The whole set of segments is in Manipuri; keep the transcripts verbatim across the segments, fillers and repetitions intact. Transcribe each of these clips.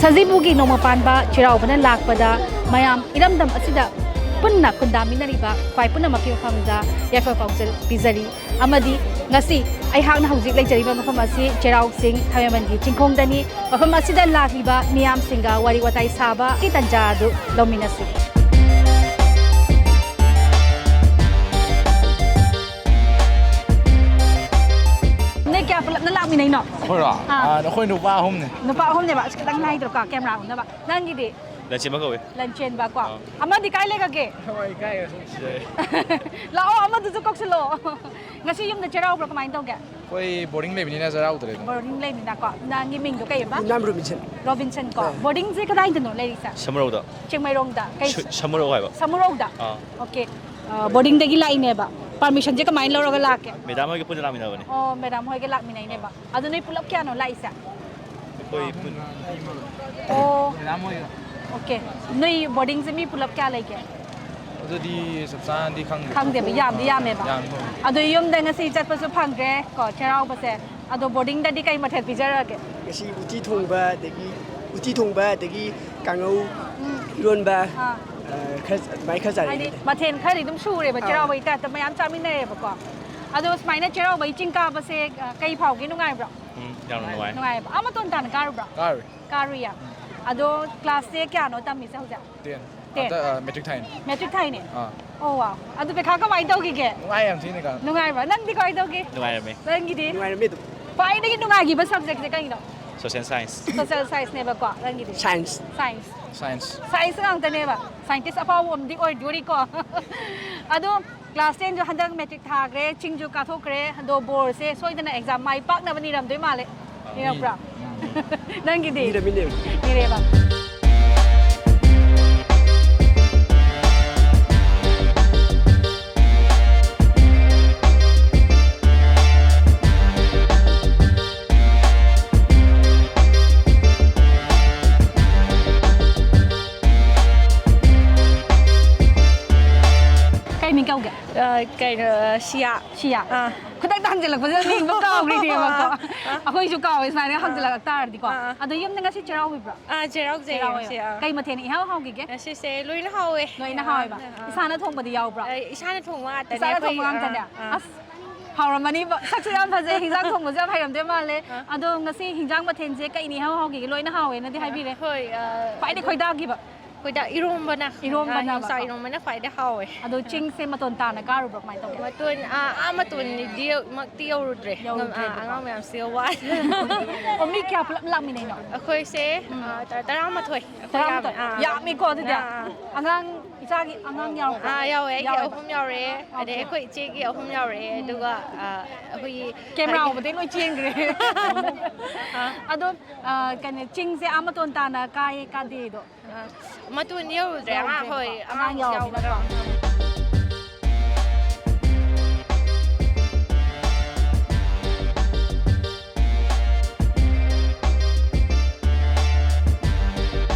ꯁꯖꯤꯕꯨꯒꯤ ꯅꯣꯡꯃ ꯄꯥꯟꯕ ꯆꯩꯔꯥꯎꯕꯅ ꯂꯥꯛꯄꯗ ꯃꯌꯥꯝ ꯏꯔꯝꯗꯝ ꯑꯁꯤꯗ ꯄꯨꯟꯅ ꯈꯨꯟꯗꯥꯃꯤꯟꯅꯔꯤꯕ ꯈ꯭ꯋꯥꯏ ꯄꯨꯝꯅꯃꯛꯀꯤ ꯃꯐꯝꯗ ꯌꯥꯏꯐ ꯄꯥꯎꯖꯦꯜ ꯄꯤꯖꯔꯤ꯫ ꯑꯃꯗꯤ ꯉꯁꯤ ꯑꯩꯍꯥꯛꯅ ꯍꯧꯖꯤꯛ ꯂꯩꯖꯔꯤꯕ ꯃꯐꯝ ꯑꯁꯤ ꯆꯩꯔꯥꯎ ꯆꯤꯡ ꯊꯥꯡꯃꯩꯕꯟꯒꯤ ꯆꯤꯡꯈꯣꯡꯗꯅꯤ꯫ ꯃꯐꯝ ꯑꯁꯤꯗ ꯂꯥꯛꯂꯤꯕ ꯃꯤꯌꯥꯝꯁꯤꯡꯒ ꯋꯥꯔꯤ ꯋꯥꯇꯥꯏ ꯁꯥꯕꯒꯤ ꯇꯥꯟꯖꯥ ꯑꯗꯨ ꯂꯧꯃꯤꯟꯅꯁꯤ꯫ ꯅꯣꯏ ꯀꯌꯥ ꯄꯨꯂꯞꯅ ꯂꯥꯛꯃꯤꯟꯅꯩꯅꯣ? ꯑꯩꯈꯣꯏꯔꯣ? ꯑꯥ꯫ ꯑꯥ, ꯑꯩꯈꯣꯏ ꯅꯨꯄꯥ ꯑꯍꯨꯝꯅꯦ꯫ ꯅꯨꯄꯥ ꯑꯍꯨꯝꯅꯦꯕ꯫ ꯑꯁ, ꯈꯤꯇꯪ ꯂꯥꯏꯗ꯭ꯔꯣꯀꯣ, ꯀꯦꯃꯦꯔꯥ ꯎꯅꯕ꯫ ꯅꯪꯒꯤꯗꯤ? ꯂꯟꯆꯦꯟꯕ ꯀꯧꯋꯦ꯫ ꯂꯟꯆꯦꯟꯕ ꯀꯣ꯫ ꯑꯥ꯫ ꯑꯃꯗꯤ ꯀꯥꯏ ꯂꯩꯈ꯭ꯔꯒꯦ? ꯁꯤꯗ ꯂꯩ꯫ ꯂꯥꯛꯑꯣ, ꯑꯃꯗꯨꯁꯨ ꯀꯧꯁꯤꯜꯂꯣ꯫ ꯉꯁꯤ ꯌꯨꯝꯗ ꯆꯩꯔꯥꯎꯕ꯭ꯔꯣ, ꯀꯃꯥꯏꯅ ꯇꯧꯒꯦ? ꯑꯩꯈꯣꯏ ꯕꯣꯔꯗꯤꯡ ꯂꯩꯕꯅꯤꯅ ꯆꯩꯔꯥꯎꯗ꯭ꯔꯦ ꯑꯗꯨꯝ꯫ ꯕꯣꯔꯗꯤꯡ ꯂꯩꯕꯅꯤꯅꯀꯣ꯫ ꯅꯪꯒꯤ ꯃꯤꯡꯗꯣ ꯀꯩꯕ? ꯏꯅꯥꯝ ꯔꯣꯕꯤꯟꯁꯟ꯫ ꯔꯣꯕꯤꯟꯁꯟ ꯀꯣ꯫ ꯑꯥ꯫ ꯕꯣꯔꯗꯤꯡꯁꯦ ꯀꯗꯥꯏꯗꯅꯣ ꯂꯩꯔꯤꯁꯦ? ꯁꯃꯨꯔꯧꯗ꯫ ꯆꯤꯡꯃꯩꯔꯣꯡꯗ꯫ ꯀꯩ ꯁ-, ꯁꯃꯨꯔꯧ ꯍꯥꯏꯕ꯫ ꯁꯃꯨꯔꯧꯗ? ꯑꯥ꯫ ꯑꯣꯀꯦ꯫ ꯑ, ꯕꯣꯔꯗꯤꯡꯗꯒꯤ ꯂꯥꯛꯏꯅꯦꯕ꯫ ꯄꯥꯔꯃꯤꯁꯟꯁꯦ ꯀꯃꯥꯏꯅ ꯂꯧꯔꯒ ꯂꯥꯛꯀꯦ? ꯃꯦꯗꯥꯝ ꯍꯣꯏꯒ ꯄꯨꯟꯅ ꯂꯥꯛꯃꯤꯟꯅꯕꯅꯦ꯫ ꯑꯣ, ꯃꯦꯗꯥꯝ ꯍꯣꯏꯒ ꯂꯥꯛꯃꯤꯟꯅꯩꯅꯦꯕ꯫ ꯑꯗꯨ ꯅꯣꯏ ꯄꯨꯂꯞ ꯀꯌꯥꯅꯣ ꯂꯥꯛꯏꯁꯦ? ꯑꯩꯈꯣꯏ ꯄꯨꯟ-, ꯑꯣ꯫ ꯃꯦꯗꯥꯝ ꯍꯣꯏꯒ꯫ ꯑꯣꯀꯦ꯫ ꯅꯣꯏ ꯕꯣꯔꯗꯤꯡꯁꯦ ꯃꯤ ꯄꯨꯂꯞ ꯀꯌꯥ ꯂꯩꯒꯦ? ꯑꯗꯨꯗꯤ ꯆꯞ ꯆꯥꯅꯗꯤ ꯈꯪꯗꯦ꯫ ꯈꯪꯗꯦꯕ, ꯌꯥꯝꯗꯤ ꯌꯥꯝꯃꯦꯕ꯫ ꯌꯥꯝꯃꯦ꯫ ꯑꯗꯣ ꯌꯨꯝꯗ ꯉꯁꯤ ꯆꯠꯄꯁꯨ ꯐꯪꯗ꯭ꯔꯦ ꯀꯣ, ꯆꯩꯔꯥꯎꯕꯁꯦ꯫ ꯑꯗꯣ ꯕꯣꯔꯗꯤꯡꯗꯗꯤ ꯀꯩ ꯃꯊꯦꯜ ꯄꯤꯖꯔꯒꯦ? ꯉꯁꯤ ꯎꯇꯤ ꯊꯣꯡꯕ, ꯑꯗꯒꯤ ꯎꯇꯤ ꯊꯣꯡꯕ, ꯑꯗꯒꯤ ꯀꯥꯡꯉꯧ, ꯎꯝ꯫ ꯏꯔꯣꯟꯕ, ꯑꯥ꯫ ꯑ, ꯈꯔ ꯑꯗꯨꯃꯥꯏꯅ ꯈꯔ ꯆꯥꯔꯦ ꯍꯥꯏꯗꯤ ꯍꯥꯏꯇꯥꯔꯦ꯫ ꯃꯊꯦꯜ ꯈꯔꯗꯤ ꯑꯗꯨꯝ ꯁꯨꯔꯦꯕ, ꯑꯥ꯫ ꯆꯩꯔꯥꯎꯕꯒꯤ ꯇꯥꯏꯞꯇ ꯃꯌꯥꯝ ꯆꯥꯃꯤꯟꯅꯔꯦꯕꯀꯣ꯫ ꯑꯗꯣ ꯁꯨꯃꯥꯏꯅ ꯆꯩꯔꯥꯎꯕꯒꯤ ꯆꯤꯡ ꯀꯥꯕꯁꯦ, ꯑ, ꯀꯩ ꯐꯥꯎꯒꯦ, ꯅꯨꯡꯉꯥꯏꯕ꯭ꯔꯣ? ꯎꯝ, ꯌꯥꯝꯅ ꯅꯨꯡꯉꯥꯏ꯫ ꯅꯨꯡꯉꯥꯏꯕ꯫ ꯑꯥ ꯃꯇꯣꯟ ꯇꯥꯅ ꯀꯥꯔꯨꯕ꯭ꯔꯣ? ꯀꯥꯔꯨꯏ꯫ ꯀꯥꯔꯨꯏꯌꯦ꯫ ꯑꯗꯣ ꯀ꯭ꯂꯥꯁꯁꯦ ꯀꯌꯥꯅꯣ ꯇꯝꯃꯤꯁꯦ ꯍꯧꯖꯤꯛ? ꯇꯦꯟ꯫ ꯇꯦꯟ꯫ ꯍꯟꯗꯛ, ꯑ, ꯃꯦꯇ꯭ꯔꯤꯛ ꯊꯥꯏꯅꯤ꯫ ꯃꯦꯇ꯭ꯔꯤꯛ ꯊꯥꯏꯅꯦ? ꯑꯥ꯫ ꯑꯣ, ꯋꯥꯎ꯫ ꯑꯗꯨ ꯄꯩꯈꯥ ꯀꯃꯥꯏꯅ ꯇꯧꯈꯤꯒꯦ? ꯅꯨꯡꯉꯥꯏ ꯌꯥꯝ ꯊꯤꯅ ꯀꯥ꯫ ꯅꯨꯡꯉꯥꯏꯕ꯭ꯔꯥ? ꯅꯪꯗꯤ ꯀꯃꯥꯏꯅ ꯇꯧꯒꯦ? ꯅꯨꯡꯉꯥꯏꯔꯝꯃꯦ꯫ ꯅꯪꯒꯤꯗꯤ? ꯅꯨꯡꯉꯥꯏꯔꯝꯃꯦ ꯑꯗꯨꯝ꯫ ꯈ꯭ꯋꯥꯏꯗꯒꯤ ꯅꯨꯡꯉꯥꯏꯈꯤꯕ ꯁꯕꯖꯦꯛꯁꯦ ꯀꯩꯅꯣ? Social science. ꯁꯣꯁꯦꯜ ꯁꯥꯏꯟꯁꯅꯦꯕꯀꯣ, ꯅꯪꯒꯤꯗꯤ? ꯁꯥꯏꯟꯁ꯫ ꯁꯥꯏꯟꯁ꯫ ꯁꯥꯏꯟꯁ꯫ ꯁꯥꯏꯟꯁ ꯉꯥꯛꯇꯅꯦꯕ꯫ ꯁꯥꯏꯟꯇꯤꯁ ꯑꯐꯥꯎꯕ ꯑꯃꯗꯤ ꯑꯣꯏꯗꯣꯔꯤꯀꯣ꯫ ꯑꯗꯣ ꯀ꯭ꯂꯥꯁ ꯇꯦꯟꯁꯨ ꯍꯟꯗꯛ ꯃꯦꯇ꯭ꯔꯤꯛ ꯊꯥꯈ꯭ꯔꯦ, ꯆꯤꯡꯁꯨ ꯀꯥꯊꯣꯛꯈ꯭ꯔꯦ, ꯑꯗꯣ ꯕꯣꯔꯁꯦ ꯁꯣꯏꯗꯅ ꯑꯦꯛꯖꯥꯝ ꯃꯥꯏ ꯄꯥꯛꯅꯕ ꯅꯤꯔꯝꯗꯣꯏ ꯃꯥꯜꯂꯦ꯫ ꯅꯤꯔꯛꯄ꯭ꯔꯥ? ꯎꯝ꯫ ꯅꯪꯒꯤꯗꯤ? ꯅꯤꯔꯝꯃꯤ, ꯅꯤꯔꯝꯃꯤ꯫ ꯅꯤꯔꯦꯕ꯫ ꯀꯩ ꯃꯤꯡ ꯀꯧꯒꯦ? ꯑ, ꯀꯩꯅꯣ, ꯁꯤꯌꯥ꯫ ꯁꯤꯌꯥ? ꯑꯥ꯫ ꯈꯨꯗꯛꯇ ꯍꯪꯖꯤꯜꯂꯛꯄꯁꯤꯗ ꯃꯤꯡꯕꯨ ꯀꯥꯎꯈ꯭ꯔꯤꯅꯦꯕꯀꯣ꯫ ꯑꯥ꯫ ꯑꯩꯈꯣꯏꯁꯨ ꯀꯥꯎꯋꯦ ꯁꯨꯃꯥꯏꯅ ꯍꯪꯖꯤꯜꯂꯛ ꯇꯥꯔꯗꯤꯀꯣ꯫ ꯑꯥ, ꯑꯥ꯫ ꯑꯗꯣ ꯌꯨꯝꯗ ꯉꯁꯤ ꯆꯩꯔꯥꯎꯕꯤꯕ꯭ꯔꯣ? ꯑꯥ, ꯆꯩꯔꯥꯎꯖꯩ ꯆꯩꯔꯥꯎꯋꯦ꯫ ꯉꯁꯤ, ꯑꯥ꯫ ꯀꯩ ꯃꯊꯦꯜꯅ ꯏꯍꯥꯎ ꯍꯥꯎꯈꯤꯒꯦ? ꯉꯁꯤꯁꯦ ꯂꯣꯏꯅ ꯍꯥꯎꯋꯦ꯫ ꯂꯣꯏꯅ ꯍꯥꯎꯋꯦꯕ꯫ ꯑꯥ, ꯑꯥ꯫ ꯏꯁꯥꯅ ꯊꯣꯡꯕꯗꯤ ꯌꯥꯎꯕ꯭ꯔꯣ? ꯑ, ꯏꯁꯥꯅ ꯊꯣꯡꯕ ꯉꯥꯛꯇꯅꯦ ꯏꯁꯥꯅ ꯊꯣꯡꯕ ꯑꯩꯈꯣꯏ꯫ ꯉꯥꯛꯇꯅꯦ? ꯑꯥ, ꯑꯥ꯫ ꯑꯁ, ꯍꯥꯎꯔꯝꯃꯅꯤꯕ꯫ ꯁꯛꯁꯨ ꯌꯥꯝ ꯐꯖꯩ, ꯍꯤꯟꯖꯥꯡ ꯊꯣꯡꯕꯁꯨ ꯌꯥꯝ ꯍꯩꯔꯝꯗꯣꯏ ꯃꯥꯜꯂꯦ꯫ ꯑꯥ꯫ ꯑꯗꯣ ꯉꯁꯤ ꯍꯤꯟꯖꯥꯡ ꯃꯊꯦꯜꯁꯦ ꯀꯩꯅ ꯏꯍꯥꯎ ꯍꯥꯎꯈꯤꯒꯦ? ꯂꯣꯏꯅ ꯍꯥꯎꯋꯦꯅꯗꯤ ꯍꯥꯏꯕꯤꯔꯦ꯫ ꯍꯣꯏ, ꯑ, ꯈ꯭ꯋꯥꯏꯗꯩ ꯑꯗꯨꯝ ꯈꯣꯏꯗꯥꯈꯤꯕ? ꯑꯩꯈꯣꯏꯗ ꯏꯔꯣꯝꯕꯅ, ꯏꯔꯣꯝꯕꯅ ꯑꯥ, ꯌꯣꯡꯆꯥꯛ ꯏꯔꯣꯝꯕꯅ ꯈ꯭ꯋꯥꯏꯗꯩ ꯍꯥꯎꯋꯦ꯫ ꯑꯗꯣ ꯆꯤꯡꯁꯦ ꯃꯇꯣꯟ ꯇꯥꯅ ꯀꯥꯔꯨꯕ꯭ꯔꯣ? ꯀꯃꯥꯏꯅ ꯇꯧꯒꯦ? ꯃꯇꯣꯟ, ꯑꯥ, ꯑꯥ, ꯃꯇꯣꯟꯗꯤ ꯌꯧ-, ꯃꯛꯇꯤ ꯌꯧꯔꯨꯗ꯭ꯔꯦ꯫ ꯌꯧꯔꯨꯗ꯭ꯔꯦꯕꯀꯣ꯫ ꯑꯥ, ꯑꯉꯥꯡ ꯃꯌꯥꯝꯁꯤꯒ ꯋꯥꯗꯅ꯫ ꯑꯣ, ꯃꯤ ꯀꯌꯥ ꯄꯨꯂꯞ ꯂꯥꯛꯃꯤꯟꯅꯩꯅꯣ? ꯑꯩꯈꯣꯏꯁꯦ, ꯎꯝ꯫ ꯑꯥ, ꯇ-, ꯇꯔꯥꯃꯥꯊꯣꯏ꯫ ꯑꯩꯈꯣꯏ ꯇꯔꯥꯃꯥꯊꯣꯏ꯫ ꯌꯥꯝꯃꯦ꯫ ꯑꯥ꯫ ꯌꯥꯝꯃꯤꯀꯣ ꯑꯗꯨꯗꯤ꯫ ꯑꯥ, ꯑꯥ꯫ ꯑꯉꯥꯡ, ꯏꯆꯥꯒꯤ ꯑꯉꯥꯡ ꯌꯥꯎꯕ꯭ꯔꯣ? ꯑꯥ, ꯌꯥꯎꯋꯦ꯫ ꯑꯩꯒꯤ ꯌꯥꯎꯋꯦꯕ꯫ ꯑꯍꯨꯝ ꯌꯥꯎꯔꯦ꯫ ꯑꯗꯩ ꯑꯣꯀꯦ꯫ ꯑꯩꯈꯣꯏ ꯏꯆꯦꯒꯤ ꯑꯍꯨꯝ ꯌꯥꯎꯔꯦ꯫ ꯎꯝ꯫ ꯑꯗꯨꯒ, ꯑꯥ, ꯑꯩꯈꯣꯏꯒꯤ ꯀꯦꯃꯦꯔꯥ ꯍꯥꯏꯗꯤ ꯎꯕꯗꯩ ꯂꯣꯏ ꯆꯦꯟꯈ꯭ꯔꯦ꯫ ꯑꯥ꯫ ꯑꯗꯣ, ꯑꯥ, ꯀꯩꯅꯣ, ꯆꯤꯡꯁꯦ ꯑꯥ ꯃꯇꯣꯟ ꯇꯥꯅ ꯀꯥꯏꯌꯦ ꯀꯥꯗꯦꯗꯣ꯫ ꯑ, ꯃꯇꯣꯟ ꯌꯧꯔꯨꯗ꯭ꯔꯦ, ꯑꯉꯥꯡ, ꯌꯧꯗ꯭ꯔꯦꯕꯀꯣ꯫ ꯍꯣꯏ, ꯑꯉꯥꯡ ꯑꯉꯥꯡ ꯌꯥꯎꯕꯅꯤꯅ꯫ ꯌꯥꯎꯕꯅꯤꯅ꯫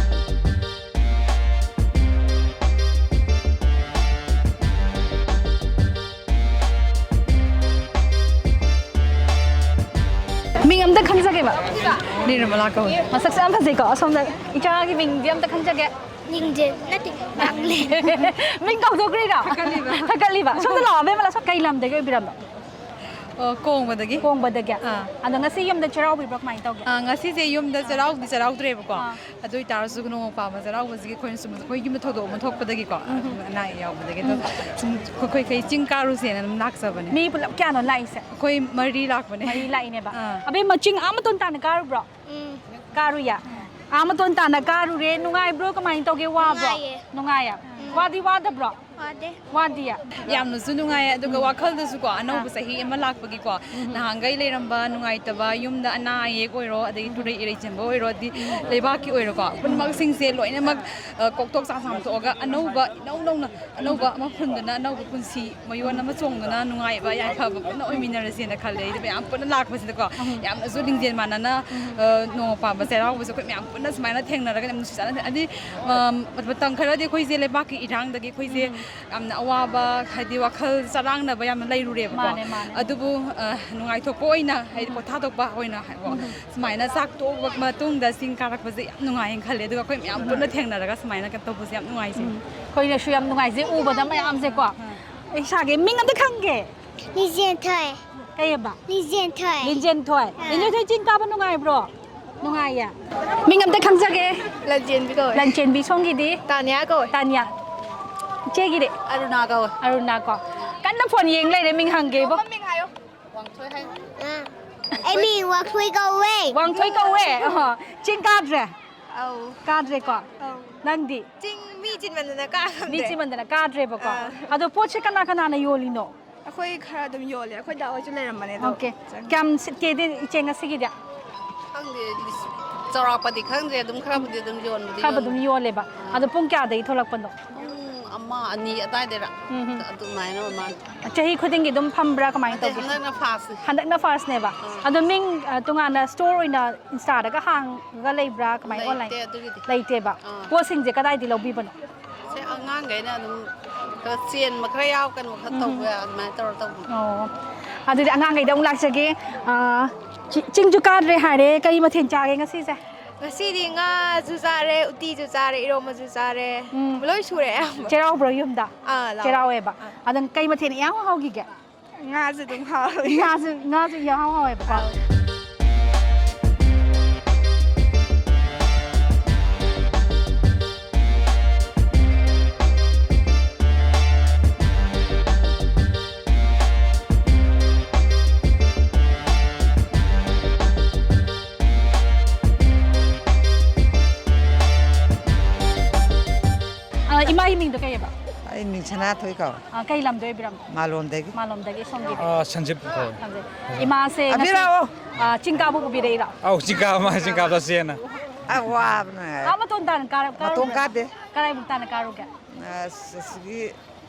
ꯃꯤꯡ ꯑꯝꯇ ꯈꯪꯖꯒꯦꯕ꯫ ꯅꯤꯔꯃꯂꯥ ꯀꯧꯏ꯫ ꯃꯁꯛꯁꯨ ꯌꯥꯝ ꯐꯖꯩꯀꯣ꯫ ꯑꯁꯣꯝꯗ ꯏꯆꯥꯒꯤ ꯃꯤꯡꯗꯤ ꯑꯝꯇ ꯈꯪꯖꯒꯦ꯫ ꯅꯤꯡꯖꯦ ꯅꯠꯇꯦ, ꯃꯥꯡꯂꯦ꯫ ꯃꯤꯡ ꯀꯥꯎꯊꯣꯛꯈ꯭ꯔꯤꯔꯣ? ꯊꯛꯀꯠꯂꯤꯕ꯫ ꯊꯛꯀꯠꯂꯤꯕ꯫ ꯁꯣꯝꯗ ꯂꯥꯛꯑꯣ, ꯑꯕꯦꯝꯃ, ꯂꯥꯛꯑꯣ꯫ ꯁꯣꯝ-, ꯀꯩ ꯂꯝꯗꯒꯤ ꯑꯣꯏꯕꯤꯔꯝꯕ? ꯑꯣ, ꯀꯣꯡꯕꯗꯒꯤ꯫ ꯀꯣꯡꯕꯗꯒꯤ? ꯑꯥ꯫ ꯑꯗꯣ ꯉꯁꯤ ꯌꯨꯝꯗ ꯆꯩꯔꯥꯎꯕꯤꯕ꯭ꯔꯣ? ꯀꯃꯥꯏꯅ ꯇꯧꯒꯦ? ꯑꯥ, ꯉꯁꯤꯁꯦ ꯌꯨꯝꯗ ꯆꯩꯔꯥꯎꯗꯤ ꯆꯩꯔꯥꯎꯗ꯭ꯔꯦꯕꯀꯣ꯫ ꯑꯥ꯫ ꯑꯗꯨ ꯑꯣꯏꯇꯥꯔꯁꯨ ꯅꯣꯡꯃ ꯄꯥꯟꯕ ꯆꯩꯔꯥꯎꯕꯁꯤꯒꯤ ꯑꯩꯈꯣꯏꯅ ꯁꯨꯝ ꯑꯩꯈꯣꯏ ꯌꯨꯝꯗ ꯊꯧꯗꯣꯛ ꯑꯃ ꯊꯣꯛꯄꯗꯒꯤꯀꯣ, ꯎꯝ꯫ ꯑꯗꯨꯝ ꯑꯅꯥ ꯑꯌꯦꯛ ꯌꯥꯎꯕꯗꯒꯤ ꯑꯗꯨꯝ ꯎꯝ꯫ ꯁꯨꯝ ꯑꯩꯈꯣꯏ ꯆꯤꯡ ꯀꯥꯔꯨꯁꯦꯅ ꯑꯗꯨꯝ ꯂꯥꯛꯆꯕꯅꯦ꯫ ꯃꯤ ꯄꯨꯂꯞ ꯀꯌꯥꯅꯣ ꯂꯥꯛꯏꯁꯦ? ꯑꯩꯈꯣꯏ ꯃꯔꯤ ꯂꯥꯛꯄꯅꯦ꯫ ꯃꯔꯤ ꯂꯥꯛꯏꯅꯦꯕ꯫ ꯑꯥ꯫ ꯑꯕꯦꯝꯃ, ꯆꯤꯡ ꯑꯥ ꯃꯇꯣꯟ ꯇꯥꯅ ꯀꯥꯔꯨꯕ꯭ꯔꯣ? ꯎꯝ꯫ ꯀꯥꯔꯨꯌꯦ? ꯑꯥ ꯃꯇꯣꯟ ꯇꯥꯅ ꯀꯥꯔꯨꯔꯦ꯫ ꯅꯨꯡꯉꯥꯏꯕ꯭ꯔꯣ? ꯀꯃꯥꯏꯅ ꯇꯧꯒꯦ? ꯋꯥꯕ꯭ꯔꯣ? ꯅꯨꯡꯉꯥꯏꯌꯦ꯫ ꯅꯨꯡꯉꯥꯏꯌꯦ? ꯎꯝ꯫ ꯋꯥꯗꯤ ꯋꯥꯗꯕ꯭ꯔꯣ? ꯋꯥꯗꯦ꯫ ꯋꯥꯗꯤꯌꯦ? ꯌꯥꯝꯅꯁꯨ ꯅꯨꯡꯉꯥꯏꯌꯦ, ꯑꯗꯨꯒ ꯎꯝ꯫ ꯋꯥꯈꯜꯗꯁꯨꯀꯣ ꯑꯅꯧꯕ ꯑꯥ꯫ ꯆꯍꯤ ꯑꯃ ꯂꯥꯛꯄꯒꯤꯀꯣ, ꯎꯝ꯫ ꯅꯍꯥꯟꯈꯩ ꯂꯩꯔꯝꯕ ꯅꯨꯡꯉꯥꯏꯇꯕ, ꯌꯨꯝꯗ ꯑꯅꯥ ꯑꯌꯦꯛ ꯑꯣꯏꯔꯣ, ꯑꯗꯒꯤ ꯎꯝ꯫ ꯇꯨꯔꯩ ꯏꯔꯩ ꯆꯦꯟꯕ ꯑꯣꯏꯔꯣ, ꯑꯗꯤ ꯎꯝ꯫ ꯂꯩꯕꯥꯛꯀꯤ ꯑꯣꯏꯔꯣꯀꯣ, ꯄꯨꯝꯅꯃꯛꯁꯤꯡꯁꯦ ꯂꯣꯏꯅꯃꯛ, ꯑ, ꯀꯣꯛꯊꯣꯛ ꯆꯥꯝꯊꯣꯛꯑꯒ ꯑꯅꯧꯕ, ꯏꯅꯧ ꯅꯧꯅ ꯑꯅꯧꯕ ꯑꯃ ꯍꯨꯟꯗꯨꯅ, ꯑꯅꯧꯕ ꯄꯨꯟꯁꯤ ꯃꯌꯣꯟ ꯑꯃ ꯆꯣꯡꯗꯨꯅ, ꯅꯨꯡꯉꯥꯏꯕ ꯌꯥꯏꯐꯕ ꯄꯨꯟꯅ ꯑꯣꯏꯃꯤꯟꯅꯔꯁꯦꯅ ꯈꯜꯂꯦ꯫ ꯑꯩꯗꯤ ꯃꯌꯥꯝ ꯄꯨꯟꯅ ꯂꯥꯛꯄꯁꯤꯗꯀꯣ, ꯎꯝ꯫ ꯌꯥꯝꯅꯁꯨ ꯂꯤꯡꯖꯦꯜ ꯃꯥꯟꯅꯅ, ꯎꯝ꯫ ꯑ, ꯅꯣꯡꯃ ꯄꯥꯟꯕ ꯆꯩꯔꯥꯎꯕꯁꯦ ꯑꯩꯈꯣꯏ ꯃꯌꯥꯝ ꯄꯨꯟꯅ ꯁꯨꯃꯥꯏꯅ ꯊꯦꯡꯅꯔꯒ ꯌꯥꯝ ꯅꯨꯡꯁꯤ ꯆꯥꯟꯅꯅ, ꯍꯥꯏꯗꯤ, ꯑ, ꯃꯇꯝ ꯈꯔꯗꯤ ꯑꯩꯈꯣꯏꯁꯦ ꯂꯩꯕꯥꯛꯀꯤ ꯏꯔꯥꯡꯗꯒꯤ ꯑꯩꯈꯣꯏꯁꯦ, ꯎꯝ꯫ ꯌꯥꯝꯅ ꯑꯋꯥꯕ, ꯍꯥꯏꯗꯤ ꯋꯥꯈꯜ ꯆꯔꯥꯡꯅꯕ ꯌꯥꯝꯅ ꯂꯩꯔꯨꯔꯦꯕꯀꯣ꯫ ꯃꯥꯅꯦ, ꯃꯥꯅꯦ꯫ ꯑꯗꯨꯕꯨ, ꯑ, ꯅꯨꯡꯉꯥꯏꯊꯣꯛꯄ ꯑꯣꯏꯅ, ꯍꯥꯏꯗꯤ ꯄꯣꯊꯥꯊꯣꯛꯄ ꯑꯣꯏꯅ ꯍꯥꯏꯀꯣ, ꯎꯝ꯫ ꯁꯨꯃꯥꯏꯅ ꯆꯥꯛ ꯇꯣꯛꯑꯕ ꯃꯇꯨꯡꯗ ꯆꯤꯡ ꯀꯥꯔꯛꯄꯁꯦ ꯌꯥꯝ ꯅꯨꯡꯉꯥꯏꯌꯦꯅ ꯈꯜꯂꯦ꯫ ꯑꯗꯨꯒ ꯑꯩꯈꯣꯏ ꯃꯌꯥꯝ ꯄꯨꯟꯅ ꯊꯦꯡꯅꯔꯒ ꯁꯨꯃꯥꯏꯅ ꯀꯩꯅꯣ ꯇꯧꯕꯁꯦ ꯌꯥꯝ ꯅꯨꯡꯉꯥꯏꯖꯩ꯫ ꯎꯝ꯫ ꯑꯩꯈꯣꯏꯅꯁꯨ ꯌꯥꯝ ꯅꯨꯡꯉꯥꯏꯖꯩ ꯎꯕꯗ ꯃꯌꯥꯝꯁꯦꯀꯣ꯫ ꯎꯝ꯫ ꯏꯁꯥꯒꯤ ꯃꯤꯡ ꯑꯝꯇ ꯈꯪꯒꯦ꯫ ꯂꯤꯖꯦꯟꯊꯣꯏ꯫ ꯀꯩꯑꯕ? ꯂꯤꯖꯦꯟꯊꯣꯏ꯫ ꯂꯤꯟꯖꯦꯟꯊꯣꯏ꯫ ꯑꯥ꯫ ꯂꯤꯟꯖꯦꯟꯊꯣꯏ, ꯆꯤꯡ ꯀꯥꯕ ꯅꯨꯡꯉꯥꯏꯕ꯭ꯔꯣ? ꯅꯨꯡꯉꯥꯏꯌꯦ꯫ ꯃꯤꯡ ꯑꯝꯇ ꯈꯪꯖꯒꯦ꯫ ꯂꯟꯆꯦꯟꯕꯤ ꯀꯧꯋꯦ꯫ ꯂꯟꯆꯦꯟꯕꯤ꯫ ꯁꯣꯝꯒꯤꯗꯤ? ꯇꯥꯅꯤꯌꯥ ꯀꯧꯋꯦ꯫ ꯇꯥꯅꯤꯌꯥ꯫ ꯏꯆꯦꯒꯤꯗꯤ? ꯑꯔꯨꯅꯥ ꯀꯧꯋꯦ꯫ ꯑꯔꯨꯅꯥ ꯀꯣ꯫ ꯀꯟꯅ ꯐꯣꯟ ꯌꯦꯡ ꯂꯩꯔꯦ, ꯃꯤꯡ ꯍꯪꯒꯦꯕꯣ꯫ ꯃꯃꯤꯡ ꯍꯥꯏꯌꯣ꯫ ꯋꯥꯡꯊꯣꯏ ꯍꯥꯏ꯫ ꯑꯥ꯫ ꯑꯩ ꯃꯤꯡ ꯋꯥꯡꯊꯣꯏ ꯀꯧꯋꯦ꯫ ꯋꯥꯡꯊꯣꯏ ꯀꯧꯋꯦ? ꯑꯣꯍꯣ꯫ ꯆꯤꯡ ꯀꯥꯗ꯭ꯔꯦ? ꯑꯧ꯫ ꯀꯥꯗ꯭ꯔꯦꯀꯣ? ꯑꯧ꯫ ꯅꯪꯗꯤ? ꯆꯤꯡ ꯃꯤ ꯆꯤꯟꯃꯟꯗꯅ ꯀꯥ ꯉꯝꯗ꯭ꯔꯦ꯫ ꯃꯤ ꯆꯤꯟꯃꯟꯗꯅ ꯀꯥꯗ꯭ꯔꯦꯕꯀꯣ꯫ ꯑꯥ꯫ ꯑꯗꯣ ꯄꯣꯠꯁꯦ ꯀꯅꯥ ꯀꯅꯥꯅ ꯌꯣꯜꯂꯤꯅꯣ? ꯑꯩꯈꯣꯏ ꯈꯔ ꯑꯗꯨꯝ ꯌꯣꯜꯂꯦ꯫ ꯑꯩꯈꯣꯏ ꯗꯥ ꯍꯣꯏꯁꯨ ꯂꯩꯔꯝꯕꯅꯦ ꯑꯗꯣ ꯑꯣꯀꯦ꯫ ꯆꯪꯉꯦ꯫ ꯀꯌꯥꯝ ꯁꯤꯠꯀꯦꯗꯤ ꯏꯆꯦ ꯉꯁꯤꯒꯤꯗꯤ? ꯈꯪꯗꯦ, ꯆꯥꯎꯔꯥꯛꯄꯗꯤ ꯈꯪꯗ꯭ꯔꯦ꯫ ꯑꯗꯨꯝ ꯈꯔꯕꯨꯗꯤ ꯑꯗꯨꯝ ꯌꯣꯟꯕꯗꯤ ꯈꯔꯕꯨ ꯌꯣꯜꯂꯦ꯫ ꯑꯗꯨꯝ ꯌꯣꯜꯂꯦꯕ꯫ ꯑꯥ꯫ ꯑꯗꯣ ꯄꯨꯡ ꯀꯌꯥꯗꯒꯤ ꯊꯣꯛꯂꯛꯄꯅꯣ? ꯄꯨꯡ ꯑꯃ, ꯑꯅꯤ ꯑꯗꯥꯏꯗꯔ ꯎꯝ ꯍꯝ꯫ ꯑꯗꯨꯃꯥꯏꯅ ꯑꯣꯏ ꯃꯥꯜꯂꯦ꯫ ꯆꯍꯤ ꯈꯨꯗꯤꯡꯒꯤ ꯑꯗꯨꯝ ꯐꯝꯕ꯭ꯔꯥ, ꯀꯃꯥꯏꯅ ꯅꯠꯇꯦ, ꯇꯧꯒꯦ? ꯍꯟꯗꯛꯅ ꯐꯥꯔꯁꯅꯦ꯫ ꯍꯟꯗꯛꯅ ꯐꯥꯔꯁꯅꯦꯕ꯫ ꯑꯥ꯫ ꯑꯗꯣ ꯃꯤꯡ, ꯑ, ꯇꯣꯉꯥꯟꯅ ꯁ꯭ꯇꯣꯔ ꯑꯣꯏꯅ ꯏꯟꯁꯇꯥꯗꯒ ꯍꯥꯡꯉꯒ ꯂꯩꯕ꯭ꯔꯥ? ꯀꯃꯥꯏꯅ ꯑꯣꯟꯂꯥꯏꯟ? ꯂꯩꯇꯦ ꯑꯗꯨꯒꯤꯗꯤ꯫ ꯂꯩꯇꯦꯕ꯫ ꯑꯥ꯫ ꯄꯣꯠꯁꯤꯡꯁꯦ ꯀꯗꯥꯏꯗꯒꯤ ꯂꯧꯕꯤꯕꯅꯣ? ꯁꯦ ꯑꯉꯥꯡꯈꯩꯅ ꯑꯗꯨꯝ ꯈꯔ ꯆꯦꯟꯕ ꯈꯔ ꯌꯥꯎ, ꯀꯩꯅꯣ ꯈꯔ ꯎꯝ꯫ ꯇꯧꯕ, ꯑꯗꯨꯃꯥꯏꯅ ꯇꯧꯔ ꯇꯧꯕꯅꯦ꯫ ꯑꯣ꯫ ꯑꯗꯨꯗꯤ ꯑꯉꯥꯡꯈꯩꯗ ꯑꯃꯨꯛ ꯂꯥꯛꯆꯒꯦ꯫ ꯑꯥ, ꯆꯤ-, ꯆꯤꯡꯁꯨ ꯀꯥꯗ꯭ꯔꯦ ꯍꯥꯏꯔꯦ, ꯀꯔꯤ ꯃꯊꯦꯜ ꯆꯥꯒꯦ ꯉꯁꯤꯁꯦ? ꯉꯁꯤꯗꯤ ꯉꯥꯁꯨ ꯆꯥꯔꯦ, ꯎꯇꯤꯁꯨ ꯆꯥꯔꯦ, ꯏꯔꯣꯝꯕꯁꯨ ꯆꯥꯔꯦ꯫ ꯎꯝ꯫ ꯂꯣꯏ ꯁꯨꯔꯦ ꯑꯌꯥꯝꯕ꯫ ꯆꯩꯔꯥꯎꯕ꯭ꯔꯣ ꯌꯨꯝꯗ? ꯑꯥ, ꯂꯥꯎ꯫ ꯆꯩꯔꯥꯎꯋꯦꯕ꯫ ꯑꯥ꯫ ꯑꯗꯨꯝ ꯀꯩ ꯃꯊꯦꯜꯅ ꯏꯍꯥꯎ ꯍꯥꯎꯈꯤꯒꯦ? ꯉꯥꯁꯨ ꯑꯗꯨꯝ ꯍꯥꯎꯋꯦ꯫ ꯉꯥꯁꯨ, ꯉꯥꯁꯨ ꯏꯍꯥꯎ ꯍꯥꯎꯋꯦꯕꯀꯣ꯫ ꯑꯥꯎ꯫ ꯑ, ꯏꯃꯥꯒꯤ ꯃꯤꯡꯗꯣ ꯀꯩꯑꯕ? ꯑꯩ ꯃꯤꯡ ꯁꯅꯥꯊꯣꯏ ꯀꯧꯋꯦ꯫ ꯑ, ꯀꯩ ꯂꯝꯗ ꯑꯣꯏꯕꯤꯔꯝ-? ꯃꯥꯂꯣꯝꯗꯒꯤ꯫ ꯃꯥꯂꯣꯝꯗꯒꯤ꯫ ꯁꯣꯝꯒꯤꯗꯤ? ꯑ, ꯁꯟꯖꯤꯞ ꯀꯧꯋꯦ꯫ ꯁꯟꯖꯤꯞ꯫ ꯏꯃꯥꯁꯦ ꯑꯕꯤ ꯉꯁꯤ, ꯂꯥꯛꯑꯣ꯫ ꯑ, ꯆꯤꯡ ꯀꯥꯕ ꯄꯨꯕꯤꯔꯛꯏꯔꯣ? ꯑꯧ, ꯆꯤꯡ ꯀꯥꯕ ꯃꯥ ꯆꯤꯡ ꯀꯥꯕ ꯆꯠꯁꯦꯅ꯫ ꯑ, ꯋꯥꯕꯅ ꯉꯥꯏꯔꯦ꯫ ꯑꯥ, ꯃꯇꯣꯟ ꯇꯥꯅ ꯀꯥꯔ-, ꯃꯇꯣꯟ ꯀꯥꯔꯨꯕ꯭ꯔꯥ? ꯀꯥꯗꯦ꯫ ꯀꯗꯥꯏꯕꯨꯛ ꯇꯥꯅ ꯀꯥꯔꯨꯒꯦ? ꯑꯁ, ꯑꯁꯤꯒꯤ